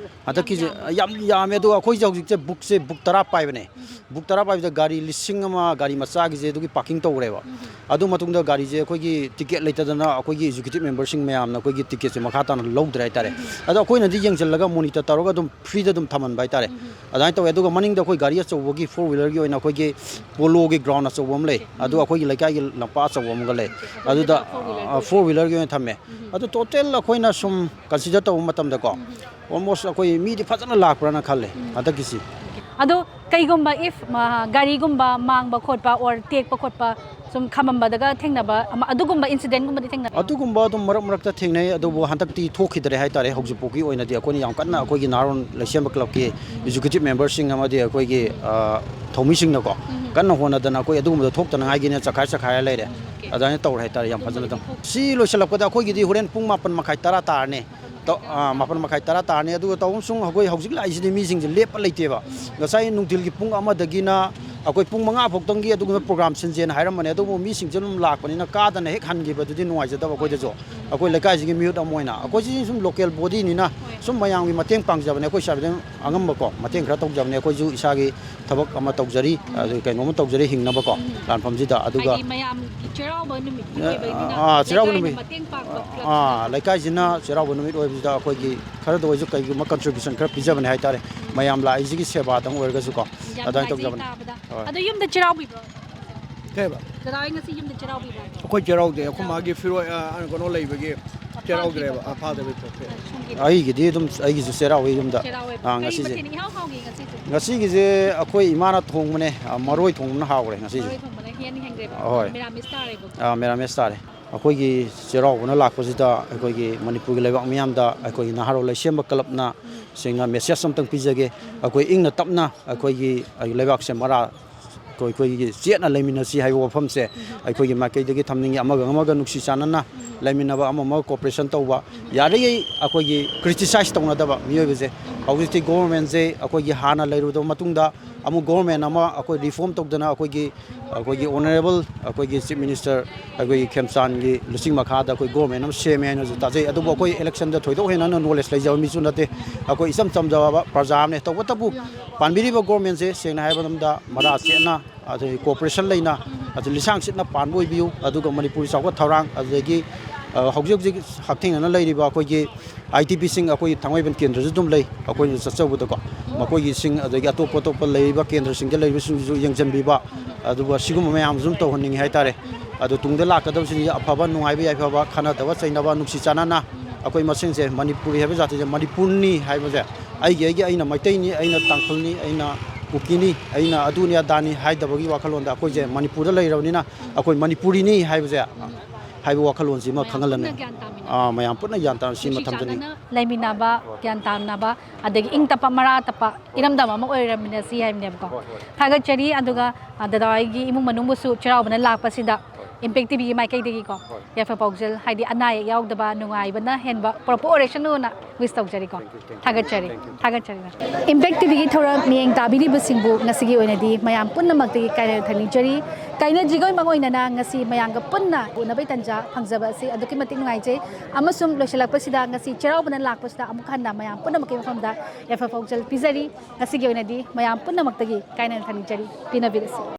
ꯍꯟꯗꯛꯀꯤꯁꯦ ꯌꯥꯝ ꯌꯥꯝꯃꯦ, ꯑꯗꯣ ꯑꯩꯈꯣꯏꯁꯦ ꯍꯧꯖꯤꯛꯁꯦ ꯕꯨꯛꯁꯦ ꯕꯨꯛ ꯇꯔꯥ ꯄꯥꯏꯕꯅꯦ꯫ ꯕꯨꯛ ꯇꯔꯥ ꯄꯥꯏꯕꯗ ꯒꯥꯔꯤ ꯂꯤꯁꯤꯡ ꯑꯃ ꯒꯥꯔꯤ ꯃꯆꯥꯒꯤꯁꯦ ꯑꯗꯨꯒꯤ ꯄꯥꯔꯀꯤꯡ ꯇꯧꯈ꯭ꯔꯦꯕ꯫ ꯑꯗꯨ ꯃꯇꯨꯡꯗ ꯒꯥꯔꯤꯁꯦ ꯑꯩꯈꯣꯏꯒꯤ ꯇꯤꯀꯦꯠ ꯂꯩꯇꯗꯅ ꯑꯩꯈꯣꯏꯒꯤ ꯑꯦꯛꯖꯤꯀ꯭ꯌꯨꯇꯤꯕ ꯃꯦꯝꯕꯔꯁꯤꯡ ꯃꯌꯥꯝꯅ ꯑꯩꯈꯣꯏꯒꯤ ꯇꯤꯀꯦꯠꯁꯦ ꯃꯈꯥ ꯇꯥꯅ ꯂꯧꯗ꯭ꯔꯦ ꯍꯥꯏꯇꯥꯔꯦ꯫ ꯑꯗꯣ ꯑꯩꯈꯣꯏꯅꯗꯤ ꯌꯦꯡꯁꯤꯜꯂꯒ ꯃꯣꯅꯤꯇꯔ ꯇꯧꯔꯒ ꯑꯗꯨꯝ ꯐ꯭ꯔꯤꯗ ꯑꯗꯨꯝ ꯊꯝꯍꯟꯕ ꯍꯥꯏꯇꯥꯔꯦ꯫ ꯑꯗꯨꯃꯥꯏꯅ ꯇꯧꯋꯦ꯫ ꯑꯗꯨꯒ ꯃꯅꯤꯡꯗ ꯑꯩꯈꯣꯏ ꯒꯥꯔꯤ ꯑꯆꯧꯕꯒꯤ ꯐꯣꯔ ꯋꯤꯂꯔꯒꯤ ꯑꯣꯏꯅ ꯑꯩꯈꯣꯏꯒꯤ ꯄꯣꯂꯣꯒꯤ ꯒ꯭ꯔꯥꯎꯟ ꯑꯆꯧꯕ ꯑꯃ ꯂꯩ, ꯑꯗꯨ ꯑꯩꯈꯣꯏꯒꯤ ꯂꯩꯀꯥꯏꯒꯤ ꯂꯝꯄꯥꯛ ꯑꯆꯧꯕ ꯑꯃꯒ ꯂꯩ꯫ ꯑꯗꯨꯗ ꯐꯣꯔ ꯋꯤꯂꯔꯒꯤ ꯑꯣꯏꯅ ꯊꯝꯃꯦ꯫ ꯑꯗꯨ ꯇꯣꯇꯦꯜ ꯑꯩꯈꯣꯏꯅ ꯁꯨꯝ ꯀꯟꯁꯤꯗꯔ ꯇꯧꯕ ꯃꯇꯝꯗꯀꯣ, ꯑꯣꯜꯃꯣꯁ ꯑꯩꯈꯣꯏ ꯃꯤꯗꯤ ꯐꯖꯅ ꯂꯥꯛꯄ꯭ꯔꯥꯅ ꯈꯜꯂꯦ ꯍꯟꯗꯛꯀꯤꯁꯤ꯫ ꯑꯗꯣ ꯀꯩꯒꯨꯝꯕ ꯏꯐ ꯒꯥꯔꯤꯒꯨꯝꯕ ꯃꯥꯡꯕ ꯈꯣꯠꯄ ꯑꯣꯔ ꯇꯦꯛꯄ ꯈꯣꯠꯄ ꯁꯨꯝ ꯈꯥꯝꯃꯝꯕꯗꯒ ꯊꯦꯡꯅꯕ ꯑꯃ, ꯑꯗꯨꯒꯨꯝꯕ ꯏꯟꯁꯤꯗꯦꯟꯒꯨꯝꯕꯗꯤ ꯊꯦꯡꯅꯕ? ꯑꯗꯨꯒꯨꯝꯕ ꯑꯗꯨꯝ ꯃꯔꯛ ꯃꯔꯛꯇ ꯊꯦꯡꯅꯩ, ꯑꯗꯨꯕꯨ ꯍꯟꯗꯛꯇꯤ ꯊꯣꯛꯈꯤꯗ꯭ꯔꯦ ꯍꯥꯏꯇꯥꯔꯦ꯫ ꯍꯧꯖꯤꯛ ꯐꯥꯎꯒꯤ ꯑꯣꯏꯅꯗꯤ ꯑꯩꯈꯣꯏꯅ ꯌꯥꯝ ꯀꯟꯅ ꯑꯩꯈꯣꯏꯒꯤ ꯅꯍꯥꯔꯣꯜ ꯂꯩꯁꯦꯝꯕ ꯀ꯭ꯂꯕꯀꯤ ꯑꯦꯛꯖꯤꯀ꯭ꯌꯨꯇꯤꯕ ꯃꯦꯝꯕꯔꯁꯤꯡ ꯑꯃꯗꯤ ꯑꯩꯈꯣꯏꯒꯤ ꯊꯧꯃꯤꯁꯤꯡꯅꯀꯣ ꯀꯟꯅ ꯍꯣꯠꯅꯗꯅ ꯑꯩꯈꯣꯏ ꯑꯗꯨꯒꯨꯝꯕꯗꯣ ꯊꯣꯛꯇꯅꯉꯥꯏꯒꯤꯅ ꯆꯈꯥꯏ ꯆꯈꯥꯏꯔ ꯂꯩꯔꯦ꯫ ꯑꯗꯨꯃꯥꯏꯅ ꯇꯧꯔꯦ ꯍꯥꯏꯇꯥꯔꯦ꯫ ꯌꯥꯝ ꯐꯖꯅ ꯇꯧ-, ꯁꯤ ꯂꯣꯏꯁꯤꯜꯂꯛꯄꯗ ꯑꯩꯈꯣꯏꯒꯤꯗꯤ ꯍꯣꯔꯦꯟ ꯄꯨꯡ ꯃꯥꯄꯟ ꯃꯈꯥꯏ ꯇꯔꯥ ꯇꯥꯔꯅꯤ꯫ ꯇꯧ-, ꯑꯥ, ꯃꯥꯄꯟ ꯃꯈꯥꯏ ꯇꯔꯥ ꯇꯥꯔꯅꯤ꯫ ꯑꯗꯨꯒ ꯇꯧꯕ ꯁꯨꯝ ꯑꯩꯈꯣꯏ ꯍꯧꯖꯤꯛ ꯂꯥꯛꯏꯁꯤꯗꯤ ꯃꯤꯁꯤꯡꯁꯦ ꯂꯦꯞꯄ ꯂꯩꯇꯦꯕ꯫ ꯉꯁꯥꯏ ꯅꯨꯡꯊꯤꯜꯒꯤ ꯄꯨꯡ ꯑꯃꯗꯒꯤꯅ ꯑꯩꯈꯣꯏ ꯄꯨꯡ ꯃꯉꯥ ꯐꯥꯎꯇꯪꯒꯤ ꯑꯗꯨꯒꯨꯝꯕ ꯄ꯭ꯔꯣꯒ꯭ꯔꯥꯝ ꯁꯤꯟꯁꯦꯅ ꯍꯥꯏꯔꯝꯕꯅꯦ, ꯑꯗꯨꯕꯨ ꯃꯤꯁꯤꯡꯁꯦ ꯑꯗꯨꯝ ꯂꯥꯛꯄꯅꯤꯅ ꯀꯥꯗꯅ ꯍꯦꯛ ꯍꯟꯈꯤꯕꯗꯨꯗꯤ ꯅꯨꯡꯉꯥꯏꯖꯗꯕ ꯑꯩꯈꯣꯏꯗꯁꯨ꯫ ꯑꯩꯈꯣꯏ ꯂꯩꯀꯥꯏꯁꯤꯒꯤ ꯃꯤꯍꯨꯠ ꯑꯃ ꯑꯣꯏꯅ ꯑꯩꯈꯣꯏꯁꯤ ꯁꯨꯝ ꯂꯣꯀꯦꯜ ꯕꯣꯗꯤꯅꯤꯅ ꯁꯨꯝ ꯃꯌꯥꯝꯒꯤ ꯃꯇꯦꯡ ꯄꯥꯡꯖꯕꯅꯦ꯫ ꯑꯩꯈꯣꯏ ꯁ꯭ꯋꯥꯏꯗ ꯑꯉꯝꯕꯀꯣ ꯃꯇꯦꯡ ꯈꯔ ꯇꯧꯖꯕꯅꯦ꯫ ꯑꯩꯈꯣꯏꯁꯨ ꯏꯁꯥꯒꯤ ꯊꯕꯛ ꯑꯃ ꯇꯧꯖꯔꯤ, ꯑꯗꯨ ꯀꯩꯅꯣꯝꯃ ꯇꯧꯖꯔꯤ ꯍꯤꯡꯅꯕꯀꯣ ꯂꯥꯟꯐꯝꯁꯤꯗ꯫ ꯑꯗꯨꯒ ꯍꯥꯏꯗꯤ ꯃꯌꯥꯝꯒꯤ ꯆꯩꯔꯥꯎꯕ ꯅꯨꯃꯤꯠꯀꯤ ꯑꯣꯏꯕꯅꯤꯅ ꯑꯥ, ꯆꯩꯔꯥꯎꯕ ꯂꯩꯀꯥꯏꯅ ꯅꯨꯃꯤꯠ꯫ ꯃꯇꯦꯡ ꯄꯥꯡꯕ ꯑꯥ, ꯂꯩꯀꯥꯏꯁꯤꯅ ꯆꯩꯔꯥꯎꯕ ꯅꯨꯃꯤꯠ ꯑꯣꯏꯕꯁꯤꯗ ꯑꯩꯈꯣꯏꯒꯤ ꯈꯔꯗ ꯑꯣꯏꯔꯁꯨ ꯀꯩꯒꯨꯝꯕ ꯀꯟꯇ꯭ꯔꯤꯕ꯭ꯌꯨꯁꯟ ꯈꯔ ꯄꯤꯖꯕꯅꯦ ꯍꯥꯏꯇꯥꯔꯦ꯫ ꯃꯌꯥꯝ ꯂꯥꯛꯏꯁꯤꯒꯤ ꯁꯦꯕꯥꯗꯪ ꯑꯣꯏꯔꯒꯁꯨꯀꯣ꯫ ꯌꯥꯝ ꯑꯗꯨꯃꯥꯏꯅ ꯅꯨꯡꯉꯥꯏꯖꯩ ꯇꯧꯖꯕꯅꯦ꯫ ꯇꯥꯕꯗ꯫ ꯍꯣꯏ꯫ ꯑꯗꯣ ꯌꯨꯝꯗ ꯆꯩꯔꯥꯎꯕꯤꯕ꯭ꯔꯣ? ꯀꯩꯕ? ꯗꯗꯥ ꯍꯣꯏ ꯉꯁꯤ ꯌꯨꯝꯗ ꯆꯩꯔꯥꯎꯕꯤꯕ꯭ꯔꯥ? ꯑꯩꯈꯣꯏ ꯆꯩꯔꯥꯎꯗꯦ꯫ ꯑꯩꯈꯣꯏ ꯃꯥꯒꯤ ꯐꯤꯔꯣꯏ, ꯑ, ꯑ, ꯀꯩꯅꯣ ꯂꯩꯕꯒꯤ ꯆꯩꯔꯥꯎꯗ꯭ꯔꯦꯕ꯫ ꯑ, ꯐꯥꯗꯕꯩ ꯊꯣꯛꯇꯦ꯫ ꯁꯣꯝꯒꯤ ꯑꯩꯒꯤꯗꯤ ꯑꯗꯨꯝ ꯑꯩꯒꯤꯁꯨ ꯆꯩꯔꯥꯎꯋꯦ ꯌꯨꯝꯗ꯫ ꯆꯩꯔꯥꯎꯋꯦ꯫ ꯑꯥ, ꯀꯔꯤ ꯉꯁꯤꯁꯦ꯫ ꯃꯊꯦꯜ ꯏꯍꯥꯎ ꯍꯥꯎꯒꯦ ꯉꯁꯤꯁꯦ? ꯉꯁꯤꯒꯤꯁꯦ ꯑꯩꯈꯣꯏ ꯏꯃꯥꯅ ꯊꯣꯡꯕꯅꯦ꯫ ꯑ, ꯃꯔꯣꯏ ꯊꯣꯡꯕꯅ ꯍꯥꯎꯔꯦ ꯉꯁꯤꯁꯦ꯫ ꯃꯔꯣꯏ ꯊꯣꯡꯕꯅ ꯍꯦꯟꯅ ꯍꯦꯟꯈ꯭ꯔꯦꯕ꯫ ꯍꯣꯏ꯫ ꯃꯦꯔꯥꯃꯤꯁ ꯇꯥꯔꯦꯕ꯫ ꯑ, ꯃꯦꯔꯥꯃꯦꯁ ꯇꯥꯔꯦ꯫ ꯑꯩꯈꯣꯏꯒꯤ ꯆꯩꯔꯥꯎꯕꯅ ꯂꯥꯛꯄꯁꯤꯗ ꯑꯩꯈꯣꯏꯒꯤ ꯃꯅꯤꯄꯨꯔꯒꯤ ꯂꯩꯕꯥꯛ ꯃꯤꯌꯥꯝꯗ ꯑꯩꯈꯣꯏꯒꯤ ꯅꯍꯥꯔꯣꯜ ꯂꯩꯁꯦꯝꯕ ꯀ꯭ꯂꯕꯅ ꯁꯦꯡꯅ ꯃꯦꯁꯦꯖ ꯑꯝꯇꯪ ꯄꯤꯖꯒꯦ꯫ ꯑꯩꯈꯣꯏ ꯏꯪꯅ ꯇꯞꯅ ꯑꯩꯈꯣꯏꯒꯤ ꯂꯩꯕꯥꯛꯁꯦ ꯃꯔꯥ ꯑꯩꯈꯣꯏ, ꯑꯩꯈꯣꯏꯒꯤ ꯆꯦꯠꯅ ꯂꯩꯃꯤꯟꯅꯁꯤ ꯍꯥꯏꯕ ꯋꯥꯐꯝꯁꯦ ꯑꯩꯈꯣꯏꯒꯤ ꯃꯥꯏꯀꯩꯗꯒꯤ ꯊꯝꯅꯤꯡꯉꯤ꯫ ꯑꯃꯒ ꯑꯃꯒ ꯅꯨꯡꯁꯤ ꯆꯥꯟꯅꯅ ꯂꯩꯃꯤꯟꯅꯕ, ꯑꯃ ꯑꯃꯒ ꯀꯣꯑꯣꯄꯔꯦꯁꯟ ꯇꯧꯕ, ꯌꯥꯔꯤꯉꯩ ꯑꯩꯈꯣꯏꯒꯤ ꯀ꯭ꯔꯤꯇꯤꯁꯥꯏꯁ ꯇꯧꯅꯗꯕ ꯃꯤꯑꯣꯏꯕꯁꯦ꯫ ꯍꯧꯖꯤꯛꯇꯤ ꯒꯣꯕꯔꯃꯦꯟꯁꯦ ꯑꯩꯈꯣꯏꯒꯤ ꯍꯥꯟꯅ ꯂꯩꯔꯨꯗꯕ ꯃꯇꯨꯡꯗ ꯑꯃꯨꯛ ꯒꯣꯔꯃꯦꯟ ꯑꯃ ꯑꯩꯈꯣꯏ ꯔꯤꯐꯣꯔꯝ ꯇꯧꯗꯅ ꯑꯩꯈꯣꯏꯒꯤ ꯑꯩꯈꯣꯏꯒꯤ ꯑꯣꯅꯔꯦꯕꯜ ꯑꯩꯈꯣꯏꯒꯤ ꯆꯤꯐ ꯃꯤꯅꯤꯁꯇꯔ ꯑꯩꯈꯣꯏꯒꯤ ꯈꯦꯝꯆꯥꯟꯒꯤ ꯂꯨꯆꯤꯡ ꯃꯈꯥꯗ ꯑꯩꯈꯣꯏ ꯒꯣꯔꯃꯦꯟ ꯑꯃ ꯁꯦꯝꯃꯦ ꯍꯥꯏꯅꯁꯨ ꯇꯥꯖꯩ꯫ ꯑꯗꯨꯕꯨ ꯑꯩꯈꯣꯏ ꯏꯂꯦꯛꯁꯟꯗ ꯊꯣꯏꯗꯣꯛ ꯍꯦꯟꯅ ꯅꯣꯂꯦꯖ ꯂꯩꯖꯕ ꯃꯤꯁꯨ ꯅꯠꯇꯦ꯫ ꯑꯩꯈꯣꯏ ꯏꯆꯝ ꯆꯝꯖꯕ ꯄ꯭ꯔꯖꯥ ꯑꯃꯅꯦ꯫ ꯇꯧꯕꯇꯕꯨ ꯄꯥꯟꯕꯤꯔꯤꯕ ꯒꯣꯔꯃꯦꯟꯁꯦ ꯁꯦꯡꯅ ꯍꯥꯏꯕ ꯃꯇꯝꯗ ꯃꯔꯥ ꯆꯦꯠꯅ ꯑꯗꯩ ꯀꯣꯑꯣꯄꯔꯦꯁꯟ ꯂꯩꯅ ꯑꯗꯨ ꯂꯤꯁꯥꯡ ꯁꯤꯠꯅ ꯄꯥꯟꯕ ꯑꯣꯏꯕꯤꯌꯨ꯫ ꯑꯗꯨꯒ ꯃꯅꯤꯄꯨꯔꯒꯤ ꯆꯥꯎꯈꯠ ꯊꯧꯔꯥꯡ ꯑꯗꯒꯤ ꯑ, ꯍꯧꯖꯤꯛ ꯍꯧꯖꯤꯛ ꯍꯛꯊꯦꯡꯅꯅ ꯂꯩꯔꯤꯕ ꯑꯩꯈꯣꯏꯒꯤ ꯑꯥꯏ ꯇꯤ ꯄꯤꯁꯤꯡ ꯑꯩꯈꯣꯏꯒꯤ ꯊꯥꯡꯃꯩꯕꯟ ꯀꯦꯟꯗ꯭ꯔꯁꯨ ꯑꯗꯨꯝ ꯂꯩ꯫ ꯑꯩꯈꯣꯏꯅ ꯆꯠꯆꯕꯗꯀꯣ ꯃꯈꯣꯏꯒꯤꯁꯤꯡ ꯑꯗꯒꯤ ꯑꯇꯣꯞ ꯑꯇꯣꯞꯄ ꯂꯩꯔꯤꯕ ꯀꯦꯟꯗ꯭ꯔꯁꯤꯡꯗ ꯂꯩꯔꯤꯕꯁꯤꯡꯁꯤꯁꯨ ꯌꯦꯡꯁꯤꯟꯕꯤꯕ, ꯑꯗꯨꯒ ꯁꯤꯒꯨꯝꯕ ꯃꯌꯥꯝꯁꯨ ꯑꯗꯨꯝ ꯇꯧꯍꯟꯅꯤꯡꯉꯤ ꯍꯥꯏꯇꯥꯔꯦ꯫ ꯑꯗꯣ ꯇꯨꯡꯗ ꯂꯥꯛꯀꯗꯕꯁꯤꯡꯁꯦ ꯑꯐꯕ ꯅꯨꯡꯉꯥꯏꯕ ꯌꯥꯏꯐꯕ ꯈꯟꯅꯗꯕ ꯆꯩꯅꯕ ꯅꯨꯡꯁꯤ ꯆꯥꯟꯅꯅ ꯑꯩꯈꯣꯏ ꯃꯁꯦꯟꯁꯦ ꯃꯅꯤꯄꯨꯔꯤ ꯍꯥꯏꯕ ꯖꯥꯇꯤꯁꯦ ꯃꯅꯤꯄꯨꯔꯅꯤ ꯍꯥꯏꯕꯁꯦ ꯑꯩꯒꯤ ꯑꯩꯒꯤ ꯑꯩꯅ ꯃꯩꯇꯩꯅꯤ, ꯑꯩꯅ ꯇꯥꯡꯈꯨꯜꯅꯤ, ꯑꯩꯅ ꯀꯨꯀꯤꯅꯤ, ꯑꯩꯅ ꯑꯗꯨꯅꯤ ꯑꯗꯥꯅꯤ ꯍꯥꯏꯗꯕꯒꯤ ꯋꯥꯈꯜꯂꯣꯟꯗ ꯑꯩꯈꯣꯏꯁꯦ ꯃꯅꯤꯄꯨꯔꯗ ꯂꯩꯔꯕꯅꯤꯅ ꯑꯩꯈꯣꯏ ꯃꯅꯤꯄꯨꯔꯤꯅꯤ ꯍꯥꯏꯕꯁꯦ ꯍꯥꯏꯕ ꯋꯥꯈꯜꯂꯣꯟꯁꯤꯃ ꯈꯪꯍꯜꯂꯅꯤ꯫ ꯃꯌꯥꯝ ꯄꯨꯟꯅ ꯒ꯭ꯌꯥꯟ ꯇꯥꯃꯤꯟꯅꯕ꯫ ꯑꯥ, ꯃꯌꯥꯝ ꯄꯨꯟꯅ ꯒ꯭ꯌꯥꯟ ꯇꯥꯅ ꯁꯤꯃ ꯅꯨꯡꯁꯤ ꯊꯝꯖꯅꯤꯡꯉꯤ꯫ ꯆꯥꯟꯅꯅ ꯂꯩꯃꯤꯟꯅꯕ, ꯒ꯭ꯌꯥꯟ ꯇꯥꯃꯤꯟꯅꯕ, ꯑꯗꯒꯤ ꯏꯪ ꯇꯞꯄ ꯃꯔꯥ ꯇꯞꯄ ꯏꯔꯝꯗꯝ ꯑꯃ ꯑꯣꯏꯔꯝꯃꯤꯟꯅꯁꯤ ꯍꯥꯏꯕꯅꯦꯕꯀꯣ꯫ ꯍꯣꯏ, ꯍꯣꯏ꯫ ꯊꯥꯒꯠꯆꯔꯤ꯫ ꯑꯗꯨꯒ, ꯑ, ꯗꯗꯥ ꯍꯣꯏꯒꯤ ꯏꯃꯨꯡ ꯃꯅꯨꯡꯕꯨꯁꯨ ꯆꯩꯔꯥꯎꯕꯅ ꯂꯥꯛꯄꯁꯤꯗ ꯍꯣꯏ꯫ ꯏꯝꯄꯦꯛ ꯇꯤꯚꯤꯒꯤ ꯃꯥꯏꯀꯩꯗꯒꯤꯀꯣ ꯍꯣꯏ꯫ ꯌꯥꯏꯐ ꯄꯥꯎꯖꯦꯜ, ꯍꯥꯏꯗꯤ ꯑꯅꯥ ꯑꯌꯦꯛ ꯌꯥꯎꯗꯕ ꯅꯨꯡꯉꯥꯏꯕꯅ ꯍꯦꯟꯕ ꯄꯨꯔꯛꯄ ꯑꯣꯏꯔꯁꯅꯨꯅ ꯋꯤꯁ ꯇꯧꯖꯔꯤꯀꯣ꯫ Thank you, thank you, ꯊꯥꯒꯠꯆꯔꯤ꯫ Thank you. ꯊꯥꯒꯠꯆꯔꯤ꯫ ꯏꯝꯄꯦꯛ ꯇꯤꯚꯤꯒꯤ ꯊꯧꯔꯝ ꯃꯤꯠꯌꯦꯡ ꯇꯥꯕꯤꯔꯤꯕꯁꯤꯡꯕꯨ ꯉꯁꯤꯒꯤ ꯑꯣꯏꯅꯗꯤ ꯃꯌꯥꯝ ꯄꯨꯝꯅꯃꯛꯇꯒꯤ ꯀꯥꯏꯅ ꯊꯝꯅꯤꯡꯖꯔꯤ꯫ ꯀꯥꯏꯅꯗ꯭ꯔꯤꯉꯩ ꯃꯥꯡꯑꯣꯏꯅꯅ ꯉꯁꯤ ꯃꯌꯥꯝꯒ ꯄꯨꯟꯅ ꯎꯅꯕꯩ ꯇꯟꯖꯥ ꯐꯪꯖꯕ ꯑꯁꯤ ꯑꯗꯨꯛꯀꯤ ꯃꯇꯤꯛ ꯅꯨꯡꯉꯥꯏꯖꯩ꯫ ꯑꯃꯁꯨꯡ ꯂꯣꯏꯁꯤꯜꯂꯛꯄꯁꯤꯗ ꯉꯁꯤ ꯆꯩꯔꯥꯎꯕꯅ ꯂꯥꯛꯄꯁꯤꯗ ꯑꯃꯨꯛ ꯍꯟꯅ ꯃꯌꯥꯝ ꯄꯨꯝꯅꯃꯛꯀꯤ ꯃꯐꯝꯗ ꯌꯥꯏꯐ ꯄꯥꯎꯖꯦꯜ ꯄꯤꯖꯔꯤ꯫ ꯉꯁꯤꯒꯤ ꯑꯣꯏꯅꯗꯤ ꯃꯌꯥꯝ ꯄꯨꯝꯅꯃꯛꯇꯒꯤ ꯀꯥꯏꯅ ꯊꯝꯅꯤꯡꯖꯔꯤ꯫ ꯄꯤꯅꯕꯤꯔꯁꯤ꯫